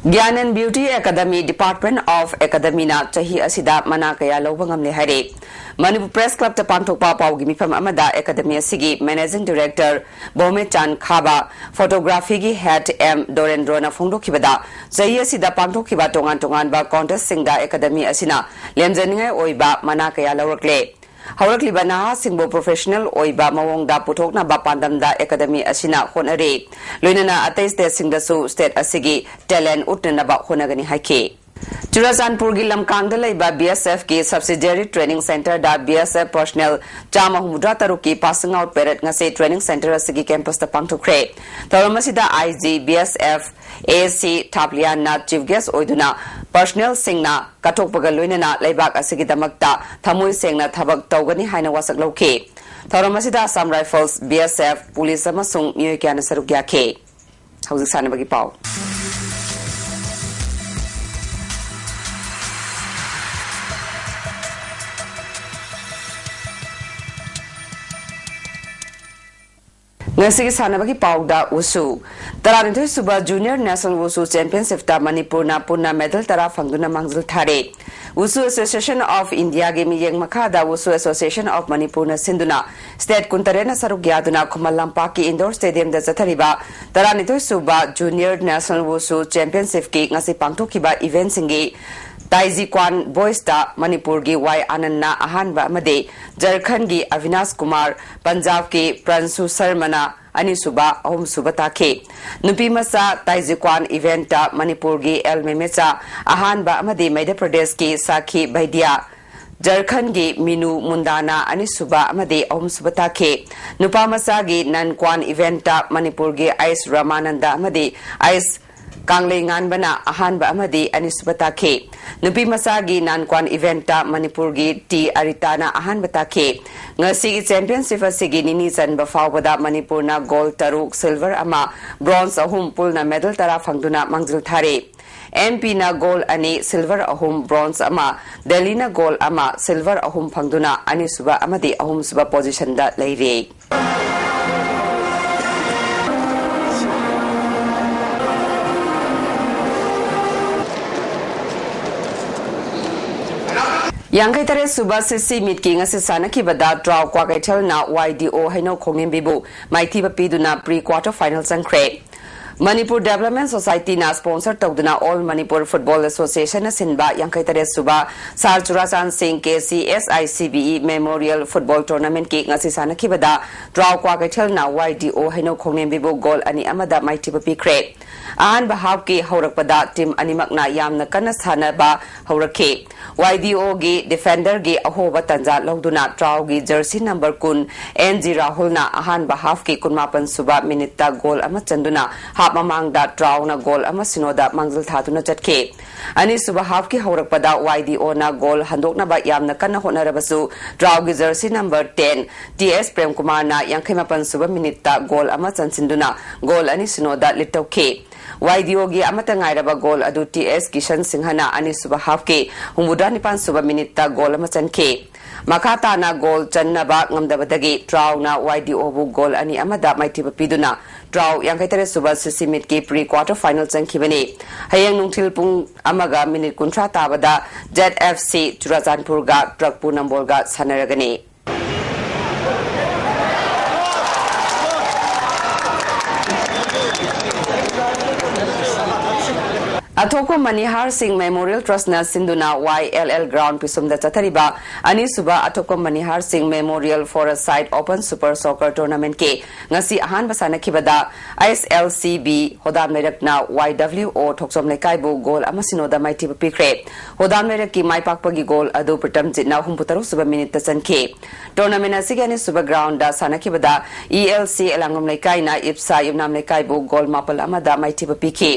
Gyan and Beauty Academy, Department of Academyꯅ ꯆꯍꯤ ꯑꯁꯤꯗ ꯃꯅꯥ ꯀꯌꯥ ꯂꯧꯕ ꯉꯝꯂꯦ ꯍꯥꯏꯔꯦ꯫ ꯃꯅꯤꯄꯨꯔ Press Clubꯇ ꯄꯥꯡꯊꯣꯛꯄ ꯄꯥꯎꯒꯤ ꯃꯤꯐꯝ ꯑꯃꯗ Academy ꯑꯁꯤꯒꯤ Managing Director ꯚꯧꯃꯤꯆꯥꯟ ꯈꯥꯕ, Photographyꯒꯤ Head M ꯗꯣꯔꯦꯟꯗ꯭ꯔꯣꯅ ꯐꯣꯡꯗꯣꯛꯈꯤꯕꯗ, ꯆꯍꯤ ꯑꯁꯤꯗ ꯄꯥꯡꯊꯣꯛꯈꯤꯕ ꯇꯣꯉꯥꯟ ꯇꯣꯉꯥꯟꯕ contestꯁꯤꯡꯗ Academy ꯑꯁꯤꯅ ꯂꯦꯝꯖꯅꯤꯡꯉꯥꯏ ꯑꯣꯏꯕ ꯃꯅꯥ ꯀꯌꯥ ꯂꯧꯔꯛꯂꯦ꯫ ꯍꯧꯔꯛꯂꯤꯕ ꯅꯍꯥꯁꯤꯡꯕꯨ professional ꯑꯣꯏꯕ ꯃꯑꯣꯡꯗ ꯄꯨꯊꯣꯛꯅꯕ ꯄꯥꯟꯗꯝꯗ Academy ꯑꯁꯤꯅ ꯍꯣꯠꯅꯔꯤ꯫ ꯂꯣꯏꯅꯅ ꯑꯇꯩ stateꯁꯤꯡꯗꯁꯨ state ꯑꯁꯤꯒꯤ talent ꯎꯠꯅꯅꯕ ꯍꯣꯠꯅꯒꯅꯤ ꯍꯥꯏꯈꯤ꯫ ꯆꯨꯔꯥꯆꯥꯟꯄꯨꯔꯒꯤ ꯂꯝꯀꯥꯡꯗ ꯂꯩꯕ BSFꯀꯤ subsidiary training centreꯗ BSF personnel ꯆꯥꯝꯃ ꯍꯨꯝꯐꯨꯇꯔꯨꯛꯀꯤ passing out parade ꯉꯁꯤ training centre ꯑꯁꯤꯒꯤ campusꯇ ꯄꯥꯡꯊꯣꯛꯈ꯭ꯔꯦ꯫ ꯊꯧꯔꯝ ꯑꯁꯤꯗ IG BSF AC ꯊꯥꯞꯂꯤꯌꯥꯟꯅ chief guest ꯑꯣꯏꯗꯨꯅ personnelꯁꯤꯡꯅ ꯀꯠꯊꯣꯛꯄꯒ ꯂꯣꯏꯅꯅ ꯂꯩꯕꯥꯛ ꯑꯁꯤꯒꯤꯗꯃꯛꯇ ꯊꯃꯣꯏ ꯁꯦꯡꯅ ꯊꯕꯛ ꯇꯧꯒꯅꯤ ꯍꯥꯏꯅ ꯋꯥꯁꯛ ꯂꯧꯈꯤ꯫ ꯊꯧꯔꯝ ꯑꯁꯤꯗ Assam Rifles, BSF, police ꯑꯃꯁꯨꯡ ꯃꯤꯑꯣꯏ ꯀꯌꯥꯅ ꯁꯔꯨꯛ ꯌꯥꯈꯤ꯫ ꯍꯧꯖꯤꯛ ꯁꯥꯟꯅꯕꯒꯤ ꯄꯥꯎ꯫ ꯉꯁꯤꯒꯤ ꯁꯥꯟꯅꯕꯒꯤ ꯄꯥꯎꯗ ꯋꯨꯁꯨ꯫ ꯇꯔꯥꯅꯤꯊꯣꯏ ꯁꯨꯕ Junior National Wushu Championshipꯇ ꯃꯅꯤꯄꯨꯔꯅ ꯄꯨꯟꯅ medal ꯇꯔꯥ ꯐꯪꯗꯨꯅ ꯃꯥꯡꯖꯤꯜ ꯊꯥꯔꯦ꯫ Wushu Association of Indiaꯒꯤ ꯃꯤꯠꯌꯦꯡ ꯃꯈꯥꯗ Wushu Association of ꯃꯅꯤꯄꯨꯔꯅ ꯁꯤꯟꯗꯨꯅ state ꯀꯨꯟꯇꯔꯦꯠꯅ ꯁꯔꯨꯛ ꯌꯥꯗꯨꯅ ꯈꯨꯃꯟ ꯂꯝꯄꯥꯛꯀꯤ indoor stadiumꯗ ꯆꯠꯊꯔꯤꯕ ꯇꯔꯥꯅꯤꯊꯣꯏ ꯁꯨꯕ Junior National Wushu Championshipꯀꯤ ꯉꯁꯤ ꯄꯥꯡꯊꯣꯛꯈꯤꯕ eventꯁꯤꯡꯒꯤ ꯇꯥꯏꯖꯤꯀ꯭ꯋꯥꯟ boysꯇ ꯃꯅꯤꯄꯨꯔꯒꯤ ꯋꯥꯏ ꯑꯥꯅꯟꯗꯅ ꯑꯍꯥꯟꯕ ꯑꯃꯗꯤ ꯖꯔꯈꯟꯒꯤ ꯑꯚꯤꯅꯥꯁ ꯀꯨꯃꯥꯔ, ꯄꯟꯖꯥꯕꯀꯤ ꯄ꯭ꯔꯟꯁꯨ ꯁꯔꯃꯅ ꯑꯅꯤꯁꯨꯕ, ꯑꯍꯨꯝꯁꯨꯕ ꯇꯥꯈꯤ꯫ ꯅꯨꯄꯤ ꯃꯆꯥ ꯇꯥꯏꯖꯤꯀ꯭ꯋꯥꯟ eventꯇ ꯃꯅꯤꯄꯨꯔꯒꯤ ꯑꯦꯜ ꯃꯦꯃꯦꯆꯥ ꯑꯍꯥꯟꯕ ꯑꯃꯗꯤ ꯃꯙ꯭ꯌ ꯄ꯭ꯔꯗꯦꯁꯀꯤ ꯁꯥꯈꯤ ꯚꯩꯗ꯭ꯌꯥ, ꯖꯔꯈꯟꯒꯤ ꯃꯤꯅꯨ ꯃꯨꯟꯗꯥꯅ ꯑꯅꯤꯁꯨꯕ ꯑꯃꯗꯤ ꯑꯍꯨꯝꯁꯨꯕ ꯇꯥꯈꯤ꯫ ꯅꯨꯄꯥ ꯃꯆꯥꯒꯤ ꯅꯟꯀ꯭ꯋꯥꯟ eventꯇ ꯃꯅꯤꯄꯨꯔꯒꯤ ꯑꯥꯏꯁ ꯔꯥꯃꯥꯅꯟꯗ ꯑꯃꯗꯤ ꯑꯥꯏꯁ ꯀꯥꯡꯂꯩꯉꯥꯟꯕꯅ ꯑꯍꯥꯟꯕ ꯑꯃꯗꯤ ꯑꯅꯤꯁꯨꯕ ꯇꯥꯈꯤ꯫ ꯅꯨꯄꯤ ꯃꯆꯥꯒꯤ ꯅꯥꯟꯀ꯭ꯋꯥꯟ ꯏꯚꯦꯟꯠꯇ ꯃꯅꯤꯄꯨꯔꯒꯤ ꯇꯤ ꯑꯔꯤꯇꯥꯅ ꯑꯍꯥꯟꯕ ꯇꯥꯈꯤ꯫ ꯉꯁꯤꯒꯤ ꯆꯦꯝꯄꯤꯌꯟꯁꯤꯞ ꯑꯁꯤꯒꯤ ꯅꯤꯅꯤ ꯆꯟꯕ ꯐꯥꯎꯕꯗ ꯃꯅꯤꯄꯨꯔꯅ ꯒꯣꯜ ꯇꯔꯨꯛ, ꯁꯤꯜꯚꯔ ꯑꯃ, ꯕ꯭ꯔꯣꯟꯖ ꯑꯍꯨꯝ, ꯄꯨꯜꯅ ꯃꯦꯗꯜ ꯇꯔꯥ ꯐꯪꯗꯨꯅ ꯃꯥꯡꯖꯤꯜ ꯊꯥꯔꯤ꯫ ꯑꯦꯟ ꯄꯤꯅ ꯒꯣꯜ ꯑꯅꯤ, ꯁꯤꯜꯚꯔ ꯑꯍꯨꯝ, ꯕ꯭ꯔꯣꯟꯖ ꯑꯃ, ꯗꯦꯜꯂꯤꯅ ꯒꯣꯜ ꯑꯃ, ꯁꯤꯜꯚꯔ ꯑꯍꯨꯝ ꯐꯪꯗꯨꯅ ꯑꯅꯤꯁꯨꯕ ꯑꯃꯗꯤ ꯑꯍꯨꯝꯁꯨꯕ ꯄꯣꯖꯤꯁꯟꯗ ꯂꯩꯔꯤ꯫ ꯌꯥꯡꯈꯩ ꯇꯔꯦꯠ ꯁꯨꯕ ꯁꯤꯁꯤ ꯃꯤꯠꯀꯤ ꯉꯁꯤ ꯁꯥꯟꯅꯈꯤꯕꯗ ꯇ꯭ꯔꯥꯎ ꯀ꯭ꯋꯥꯀꯩꯊꯦꯜꯅ ꯋꯥꯏ ꯗꯤ ꯑꯣ ꯍꯩꯅꯧ ꯈꯣꯡꯅꯦꯝꯕꯤꯕꯨ ꯃꯥꯏꯊꯤꯕ ꯄꯤꯗꯨꯅ ꯄ꯭ꯔꯤ ꯀ꯭ꯋꯥꯇꯔ ꯐꯥꯏꯅꯦꯜ ꯆꯪꯈ꯭ꯔꯦ꯫ ꯃꯅꯤꯄꯨꯔ ꯗꯦꯕꯂꯞꯃꯦꯟ ꯁꯣꯁꯥꯏꯇꯤꯅ ꯁ꯭ꯄꯣꯟꯁꯔ ꯇꯧꯗꯨꯅ ꯑꯣꯜ ꯃꯅꯤꯄꯨꯔ ꯐꯨꯠꯕꯣꯜ ꯑꯦꯁꯣꯁꯤꯌꯦꯁꯟꯅ ꯁꯤꯟꯕ ꯌꯥꯡꯈꯩ ꯇꯔꯦꯠ ꯁꯨꯕ ꯁꯥꯔ ꯆꯨꯔꯥꯆꯥꯟ ꯁꯤꯡ K C S I C B E memorial football ꯇꯣꯔꯅꯥꯃꯦꯟꯠꯀꯤ ꯉꯁꯤ ꯁꯥꯟꯅꯈꯤꯕꯗ ꯇ꯭ꯔꯥꯎ ꯀ꯭ꯋꯥꯀꯩꯊꯦꯜꯅ ꯋꯥꯏ ꯗꯤ ꯑꯣ ꯍꯩꯅꯧ ꯈꯣꯡꯅꯦꯝꯕꯤꯕꯨ ꯒꯣꯜ ꯑꯅꯤ ꯑꯃꯗ ꯃꯥꯏꯊꯤꯕ ꯄꯤꯈ꯭ꯔꯦ꯫ ꯑꯍꯥꯟꯕ ꯍꯥꯐꯀꯤ ꯍꯧꯔꯛꯄꯗ ꯇꯤꯝ ꯑꯅꯤꯃꯛꯅ ꯌꯥꯝꯅ ꯀꯟꯅ ꯁꯥꯟꯅꯕ ꯍꯧꯔꯛꯈꯤ꯫ ꯋꯥꯏ ꯗꯤ ꯑꯣꯒꯤ ꯗꯤꯐꯦꯟꯗꯔꯒꯤ ꯑꯍꯣꯕ ꯇꯥꯟꯖꯥ ꯂꯧꯗꯨꯅ ꯇ꯭ꯔꯥꯎꯒꯤ ꯖꯔꯁꯤ ꯅꯝꯕꯔ ꯀꯨꯟ ꯑꯦꯟ ꯖꯤ ꯔꯥꯍꯨꯜꯅ ꯑꯍꯥꯟꯕ ꯍꯥꯐꯀꯤ ꯀꯨꯟꯃꯥꯄꯟ ꯁꯨꯕ ꯃꯤꯅꯤꯠꯇ ꯒꯣꯜ ꯑꯃ ꯆꯟꯗꯨꯅ ꯍꯥꯐ ꯃꯃꯥꯡꯗ ꯇ꯭ꯔꯥꯎꯅ ꯒꯣꯜ ꯑꯃ ꯁꯤꯅꯣꯗ ꯃꯥꯡꯖꯤꯜ ꯊꯥꯗꯨꯅ ꯆꯠꯈꯤ꯫ ꯑꯅꯤꯁꯨꯕ ꯍꯥꯐꯀꯤ ꯍꯧꯔꯛꯄꯗ ꯋꯥꯏ ꯗꯤ ꯑꯣꯅ ꯒꯣꯜ ꯍꯟꯗꯣꯛꯅꯕ ꯌꯥꯝꯅ ꯀꯟꯅ ꯍꯣꯠꯅꯔꯕꯁꯨ ꯇ꯭ꯔꯥꯎꯒꯤ ꯖꯔꯁꯤ ꯅꯝꯕꯔ ꯇꯦꯟ ꯇꯤ ꯑꯦꯁ ꯄ꯭ꯔꯦꯝꯀꯨꯃꯥꯔꯅ ꯌꯥꯡꯈꯩ ꯃꯥꯄꯟ ꯁꯨꯕ ꯃꯤꯅꯤꯠꯇ ꯒꯣꯜ ꯑꯃ ꯆꯟꯁꯤꯟꯗꯨꯅ ꯒꯣꯜ ꯑꯅꯤ ꯁꯤꯅꯣꯗ ꯂꯤꯠ ꯇꯧꯈꯤ꯫ ꯋꯥꯏ ꯗꯤ ꯑꯣꯒꯤ ꯑꯃꯠꯇ ꯉꯥꯏꯔꯕ ꯒꯣꯜ ꯑꯗꯨ ꯇꯤ ꯑꯦꯁ ꯀꯤꯁꯟ ꯁꯤꯡꯍꯅ ꯑꯅꯤꯁꯨꯕ ꯍꯥꯐꯀꯤ ꯍꯨꯝꯐꯨꯇꯔꯥ ꯅꯤꯄꯥꯟ ꯁꯨꯕ ꯃꯤꯅꯤꯠꯇ ꯒꯣꯜ ꯑꯃ ꯆꯟꯈꯤ꯫ ꯃꯈꯥ ꯇꯥꯅ ꯒꯣꯜ ꯆꯟꯅꯕ ꯉꯝꯗꯕꯗꯒꯤ ꯇ꯭ꯔꯥꯎꯅ ꯋꯥꯏ ꯗꯤ ꯑꯣꯕꯨ ꯒꯣꯜ ꯑꯅꯤ ꯑꯃꯗ ꯃꯥꯏꯊꯤꯕ ꯄꯤꯗꯨꯅ ꯇ꯭ꯔꯥꯎ ꯌꯥꯡꯈꯩ ꯇꯔꯦꯠ ꯁꯨꯕ ꯁꯤꯁꯤ ꯃꯤꯠꯀꯤ ꯄ꯭ꯔꯤ ꯀ꯭ꯋꯥꯇꯔ ꯐꯥꯏꯅꯦꯜ ꯆꯪꯈꯤꯕꯅꯤ꯫ ꯍꯌꯦꯡ ꯅꯨꯡꯊꯤꯜ ꯄꯨꯡ ꯑꯃꯒ ꯃꯤꯅꯤꯠ ꯀꯨꯟꯊ꯭ꯔꯥ ꯇꯥꯕꯗ ꯖꯦꯠ ꯑꯦꯐ ꯁꯤ ꯆꯨꯔꯥꯆꯥꯟꯄꯨꯔꯒ ꯇ꯭ꯔꯛꯄꯨ ꯅꯝꯕꯣꯜꯒ ꯁꯥꯟꯅꯔꯒꯅꯤ꯫ ꯑꯊꯣꯛꯄ ꯃꯅꯤꯍꯥꯔ ꯁꯤꯡ ꯃꯦꯃꯣꯔꯤꯌꯦꯜ ꯇ꯭ꯔꯁꯅ ꯁꯤꯟꯗꯨꯅ ꯋꯥꯏ ꯑꯦꯜ ꯑꯦꯜ ꯒ꯭ꯔꯥꯎꯟ ꯄꯤꯁꯨꯝꯗ ꯆꯠꯊꯔꯤꯕ ꯑꯅꯤꯁꯨꯕ ꯑꯊꯣꯛꯄ ꯃꯅꯤꯍꯥꯔ ꯁꯤꯡ ꯃꯦꯃꯣꯔꯤꯌꯦꯜ ꯐꯣꯔ ꯑ ꯁꯥꯏꯠ ꯑꯣꯄꯟ ꯁꯨꯄꯔ ꯁꯣꯀꯔ ꯇꯣꯔꯅꯥꯃꯦꯟꯠꯀꯤ ꯉꯁꯤ ꯑꯍꯥꯟꯕ ꯁꯥꯟꯅꯈꯤꯕꯗ ꯑꯦꯁ ꯑꯦꯜ ꯁꯤ ꯕꯤ ꯍꯣꯗꯥꯝ ꯂꯩꯔꯛꯅ ꯋꯥꯏ ꯗꯕ꯭ꯂꯤꯎ ꯑꯣ ꯊꯣꯛꯆꯣꯝ ꯂꯩꯀꯥꯏꯕꯨ ꯒꯣꯜ ꯑꯃ ꯁꯤꯅꯣꯗ ꯃꯥꯏꯊꯤꯕ ꯄꯤꯈ꯭ꯔꯦ꯫ ꯍꯣꯗꯥꯝ ꯂꯩꯔꯛꯀꯤ ꯃꯥꯏ ꯄꯥꯛꯄꯒꯤ ꯒꯣꯜ ꯑꯗꯨ ꯄ꯭ꯔꯤꯇꯝꯖꯤꯠꯅ ꯍꯨꯝꯐꯨꯇꯔꯨꯛ ꯁꯨꯕ ꯃꯤꯅꯤꯠꯇ ꯆꯟꯈꯤ꯫ ꯇꯣꯔꯅꯥꯃꯦꯟꯠ ꯑꯁꯤꯒꯤ ꯑꯅꯤꯁꯨꯕ ꯒ꯭ꯔꯥꯎꯟꯗ ꯁꯥꯟꯅꯈꯤꯕꯗ ꯏ ꯑꯦꯜ ꯁꯤ ꯑꯦꯂꯥꯡꯕꯝ ꯂꯩꯀꯥꯏꯅ ꯏꯞꯁꯥ ꯌꯨꯝꯅꯥꯝ ꯂꯩꯀꯥꯏꯕꯨ ꯒꯣꯜ ꯃꯥꯄꯜ ꯑꯃꯗ ꯃꯥꯏꯊꯤꯕ ꯄꯤꯈꯤ꯫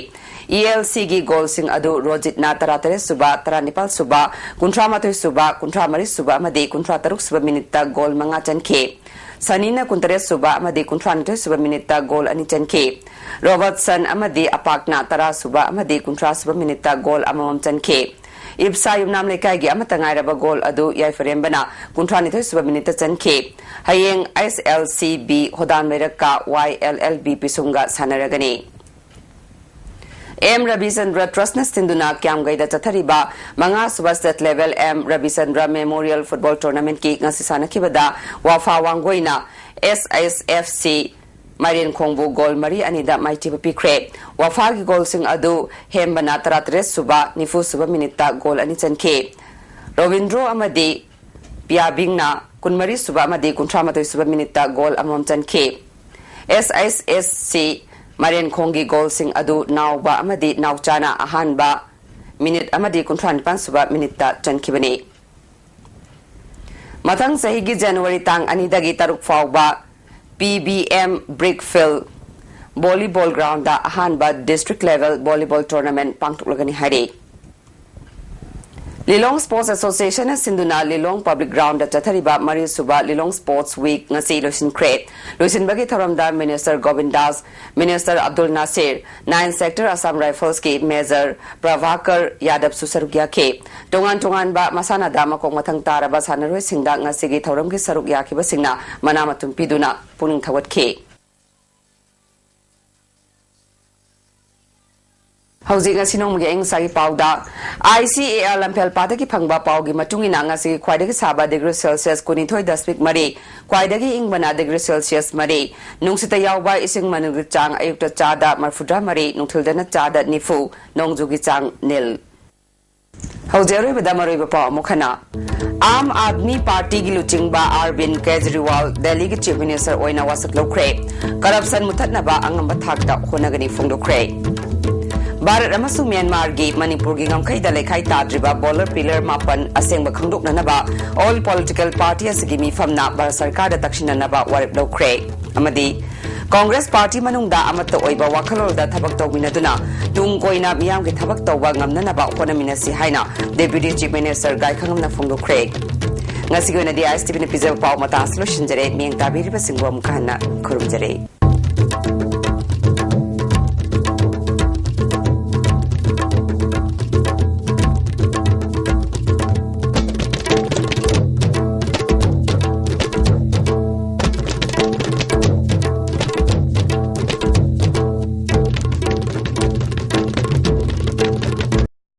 ꯏ ꯑꯦꯜ ꯁꯤꯒꯤ ꯒꯣꯜꯁꯤꯡ ꯑꯗꯨ ꯔꯣꯖꯤꯠꯅ ꯇꯔꯥꯇꯔꯦꯠ ꯁꯨꯕ, ꯇꯔꯥꯅꯤꯄꯥꯜ ꯁꯨꯕ, ꯀꯨꯟꯊ꯭ꯔꯥ ꯃꯥꯊꯣꯏ ꯁꯨꯕ, ꯀꯨꯟꯊ꯭ꯔꯥ ꯃꯔꯤ ꯁꯨꯕ ꯑꯃꯗꯤ ꯀꯨꯟꯊ꯭ꯔꯥ ꯇꯔꯨꯛ ꯁꯨꯕ ꯃꯤꯅꯤꯠꯇ ꯒꯣꯜ ꯃꯉꯥ ꯆꯟꯈꯤ꯫ ꯁꯅꯤꯅ ꯀꯨꯟꯇꯔꯦꯠ ꯁꯨꯕ ꯑꯃꯗꯤ ꯀꯨꯟꯊ꯭ꯔꯥ ꯅꯤꯊꯣꯏ ꯁꯨꯕ ꯃꯤꯅꯤꯠꯇ ꯒꯣꯜ ꯑꯅꯤ ꯆꯟꯈꯤ꯫ ꯔꯣꯕꯔꯠꯁꯟ ꯑꯃꯗꯤ ꯑꯄꯥꯛꯅ ꯇꯔꯥ ꯁꯨꯕ ꯑꯃꯗꯤ ꯀꯨꯟꯊ꯭ꯔꯥ ꯁꯨꯕ ꯃꯤꯅꯤꯠꯇ ꯒꯣꯜ ꯑꯃꯃꯝ ꯆꯟꯈꯤ꯫ ꯏꯞꯁꯥ ꯌꯨꯝꯅꯥꯝ ꯂꯩꯀꯥꯏꯒꯤ ꯑꯃꯠꯇ ꯉꯥꯏꯔꯕ ꯒꯣꯜ ꯑꯗꯨ ꯌꯥꯏꯐꯔꯦꯝꯕꯅ ꯀꯨꯟꯊ꯭ꯔꯥ ꯅꯤꯊꯣꯏ ꯁꯨꯕ ꯃꯤꯅꯤꯠꯇ ꯆꯟꯈꯤ꯫ ꯍꯌꯦꯡ ꯑꯦꯁ ꯑꯦꯜ ꯁꯤ ꯕꯤ ꯍꯣꯗꯥꯝ ꯂꯩꯔꯛꯀ ꯋꯥꯏ ꯑꯦꯜ ꯑꯦꯜ ꯕꯤ ꯄꯤꯁꯨꯝꯒ ꯁꯥꯟꯅꯔꯒꯅꯤ꯫ ꯑꯦꯝ ꯔꯕꯤꯆꯟꯗ꯭ꯔ ꯇ꯭ꯔꯁꯅ ꯁꯤꯟꯗꯨꯅ ꯀ꯭ꯌꯥꯝꯒꯩꯗ ꯆꯠꯊꯔꯤꯕ ꯃꯉꯥ ꯁꯨꯕ state level M Rabichandra memorial football ꯇꯣꯔꯅꯥꯃꯦꯟꯠꯀꯤ ꯉꯁꯤ ꯁꯥꯟꯅꯈꯤꯕꯗ ꯋꯥꯐꯥ ꯋꯥꯡꯒꯣꯏꯅ ꯑꯦꯁ ꯑꯦꯁ ꯑꯦꯐ ꯁꯤ ꯃꯥꯏꯔꯦꯟꯈꯣꯡꯕꯨ ꯒꯣꯜ ꯃꯔꯤ ꯑꯅꯤꯗ ꯃꯥꯏꯊꯤꯕ ꯄꯤꯈ꯭ꯔꯦ꯫ ꯋꯥꯐꯥꯒꯤ ꯒꯣꯜꯁꯤꯡ ꯑꯗꯨ ꯍꯦꯝꯕꯅ ꯇꯔꯥꯇꯔꯦꯠ ꯁꯨꯕ, ꯅꯤꯐꯨ ꯁꯨꯕ ꯃꯤꯅꯤꯠꯇ ꯒꯣꯜ ꯑꯅꯤ ꯆꯟꯈꯤ꯫ ꯔꯣꯕꯤꯟꯗ꯭ꯔꯣ ꯑꯃꯗꯤ ꯄꯤꯌꯥꯕꯤꯡꯅ ꯀꯨꯟꯃꯔꯤ ꯁꯨꯕ ꯑꯃꯗꯤ ꯀꯨꯟꯊ꯭ꯔꯥ ꯃꯥꯊꯣꯏ ꯁꯨꯕ ꯃꯤꯅꯤꯠꯇ ꯒꯣꯜ ꯑꯃꯃꯝ ꯆꯟꯈꯤ꯫ ꯑꯦꯁ ꯑꯦꯁ ꯑꯦꯐ ꯁꯤ ꯃꯥꯏꯔꯦꯟꯈꯣꯡꯒꯤ ꯒꯣꯜꯁꯤꯡ ꯑꯗꯨ ꯅꯥꯎꯕ ꯑꯃꯗꯤ ꯅꯥꯎꯆꯥꯅ ꯑꯍꯥꯟꯕ ꯃꯤꯅꯤꯠ ꯑꯃꯗꯤ ꯀꯨꯟꯊ꯭ꯔꯥ ꯅꯤꯄꯥꯟ ꯁꯨꯕ ꯃꯤꯅꯤꯠꯇ ꯆꯟꯈꯤꯕꯅꯤ꯫ ꯃꯊꯪ ꯆꯍꯤꯒꯤ ꯖꯅꯋꯥꯔꯤ ꯇꯥꯡ ꯑꯅꯤꯗꯒꯤ ꯇꯔꯨꯛ ꯐꯥꯎꯕ ꯄꯤ ꯕꯤ ꯑꯦꯝ ꯕ꯭ꯔꯤꯛ ꯐꯤꯜꯗ ꯚꯣꯂꯤꯕꯣꯜ ꯒ꯭ꯔꯥꯎꯟꯗ ꯑꯍꯥꯟꯕ ꯗꯤꯁꯇ꯭ꯔꯤꯛ ꯂꯦꯚꯦꯜ ꯚꯣꯂꯤꯕꯣꯜ ꯇꯣꯔꯅꯥꯃꯦꯟꯠ ꯄꯥꯡꯊꯣꯛꯂꯒꯅꯤ ꯍꯥꯏꯔꯤ꯫ ꯂꯤꯂꯣꯡ ꯁ꯭ꯄꯣꯔꯠꯁ ꯑꯦꯁꯣꯁꯤꯌꯦꯁꯟꯅ ꯁꯤꯟꯗꯨꯅ ꯂꯤꯂꯣꯡ ꯄꯕ꯭ꯂꯤꯛ ꯒ꯭ꯔꯥꯎꯟꯗ ꯆꯠꯊꯔꯤꯕ ꯃꯔꯤꯁꯨꯕ ꯂꯤꯂꯣꯡ ꯁ꯭ꯄꯣꯔꯠꯁ ꯋꯤꯛ ꯉꯁꯤ ꯂꯣꯏꯁꯤꯟꯈ꯭ꯔꯦ꯫ ꯂꯣꯏꯁꯤꯟꯕꯒꯤ ꯊꯧꯔꯝꯗ minister Govindas, minister Abdul Nasir, nine sector Assam ꯔꯥꯏꯐꯜꯁꯀꯤ ꯃꯦꯖꯔ ꯄ꯭ꯔꯚꯥꯀꯔ ꯌꯥꯗꯕꯁꯨ ꯁꯔꯨꯛ ꯌꯥꯈꯤ꯫ ꯇꯣꯉꯥꯟ ꯇꯣꯉꯥꯟꯕ ꯃꯁꯥꯟꯅꯗ ꯃꯀꯣꯛ ꯃꯊꯪ ꯇꯥꯔꯕ ꯁꯥꯟꯅꯔꯣꯏꯁꯤꯡꯗ ꯉꯁꯤꯒꯤ ꯊꯧꯔꯝꯒꯤ ꯁꯔꯨꯛ ꯌꯥꯈꯤꯕꯁꯤꯡꯅ ꯃꯅꯥ ꯃꯊꯨꯝ ꯄꯤꯗꯨꯅ ꯄꯨꯛꯅꯤꯡ ꯊꯧꯒꯠꯈꯤ꯫ ꯍꯧꯖꯤꯛ ꯉꯁꯤ ꯅꯣꯡꯃꯒꯤ ꯑꯏꯪ ꯑꯁꯥꯒꯤ ꯄꯥꯎꯗ, ICAR ꯂꯝꯐꯦꯜꯄꯥꯗꯒꯤ ꯐꯪꯕ ꯄꯥꯎꯒꯤ ꯃꯇꯨꯡ ꯏꯟꯅ, ꯉꯁꯤꯒꯤ ꯈ꯭ꯋꯥꯏꯗꯒꯤ ꯁꯥꯕ degree Celsius ꯀꯨꯟꯅꯤꯊꯣꯏ ꯗꯁꯃꯤꯛ ꯃꯔꯤ, ꯈ꯭ꯋꯥꯏꯗꯒꯤ ꯏꯪꯕꯅ degree Celsius ꯃꯔꯤ, ꯅꯨꯡꯁꯤꯠꯇ ꯌꯥꯎꯕ ꯏꯁꯤꯡ ꯃꯅꯤꯜꯒꯤ ꯆꯥꯡ ꯑꯌꯨꯛꯇ ꯆꯥꯗ ꯃꯔꯐꯨꯇꯔꯥ ꯃꯔꯤ, ꯅꯨꯡꯊꯤꯜꯗꯅ ꯆꯥꯗ ꯅꯤꯐꯨ, ꯅꯣꯡꯖꯨꯒꯤ ꯆꯥꯡ ꯅꯤꯜ꯫ ꯍꯧꯖꯤꯛ ꯑꯔꯣꯏꯕꯗ ꯃꯔꯨꯑꯣꯏꯕ ꯄꯥꯎ ꯑꯃꯨꯛ ꯍꯟꯅ꯫ ꯑꯥꯝ ꯑꯥꯗꯃꯤ ꯄꯥꯔꯇꯤꯒꯤ ꯂꯨꯆꯤꯡꯕ ꯑꯔꯕꯤꯟ ꯀꯦꯖꯔꯤꯋꯥꯜ ꯗꯦꯜꯂꯤꯒꯤ Chief Minister ꯑꯣꯏꯅ ꯋꯥꯁꯛ ꯂꯧꯈ꯭ꯔꯦ꯫ Corruption ꯃꯨꯊꯠꯅꯕ ꯑꯉꯝꯕ ꯊꯥꯛꯇ ꯍꯣꯠꯅꯒꯅꯤ ꯐꯣꯡꯗꯣꯛꯈ꯭ꯔꯦ꯫ ꯚꯥꯔꯠ ꯑꯃꯁꯨꯡ ꯃ꯭ꯌꯥꯟꯃꯥꯔꯒꯤ ꯃꯅꯤꯄꯨꯔꯒꯤ ꯉꯝꯈꯩꯗ ꯂꯩꯈꯥꯏ ꯇꯥꯗ꯭ꯔꯤꯕ border pillar ꯃꯥꯄꯟ ꯑꯁꯦꯡꯕ ꯈꯪꯗꯣꯛꯅꯅꯕ All Political Party ꯑꯁꯤꯒꯤ ꯃꯤꯐꯝꯅ ꯚꯥꯔꯠ ꯁꯔꯀꯥꯔꯗ ꯇꯛꯁꯤꯟꯅꯅꯕ ꯋꯥꯔꯦꯞ ꯂꯧꯈ꯭ꯔꯦ꯫ ꯑꯃꯗꯤ ꯀꯣꯡꯒ꯭ꯔꯦꯁ ꯄꯥꯔꯇꯤ ꯃꯅꯨꯡꯗ ꯑꯃꯠꯇ ꯑꯣꯏꯕ ꯋꯥꯈꯜꯂꯣꯟꯗ ꯊꯕꯛ ꯇꯧꯃꯤꯟꯅꯗꯨꯅ ꯇꯨꯡ ꯀꯣꯏꯅ ꯃꯤꯌꯥꯝꯒꯤ ꯊꯕꯛ ꯇꯧꯕ ꯉꯝꯅꯅꯕ ꯍꯣꯠꯅꯃꯤꯟꯅꯁꯤ ꯍꯥꯏꯅ Deputy Chief Minister ꯒꯥꯏꯈꯪꯉꯝꯅ ꯐꯣꯡꯗꯣꯛꯈ꯭ꯔꯦ꯫ ꯉꯁꯤꯒꯤ ꯑꯣꯏꯅꯗꯤ ISTVꯅ ꯄꯤꯖꯕ ꯄꯥꯎ ꯃꯇꯥꯡ ꯑꯁꯤ ꯂꯣꯏꯁꯤꯟꯖꯔꯦ꯫ ꯃꯤꯠꯌꯦꯡ ꯇꯥꯕꯤꯔꯤꯕꯁꯤꯡꯕꯨ ꯑꯃꯨꯛ ꯍꯟꯅ ꯈꯨꯔꯨꯝꯖꯔꯤ꯫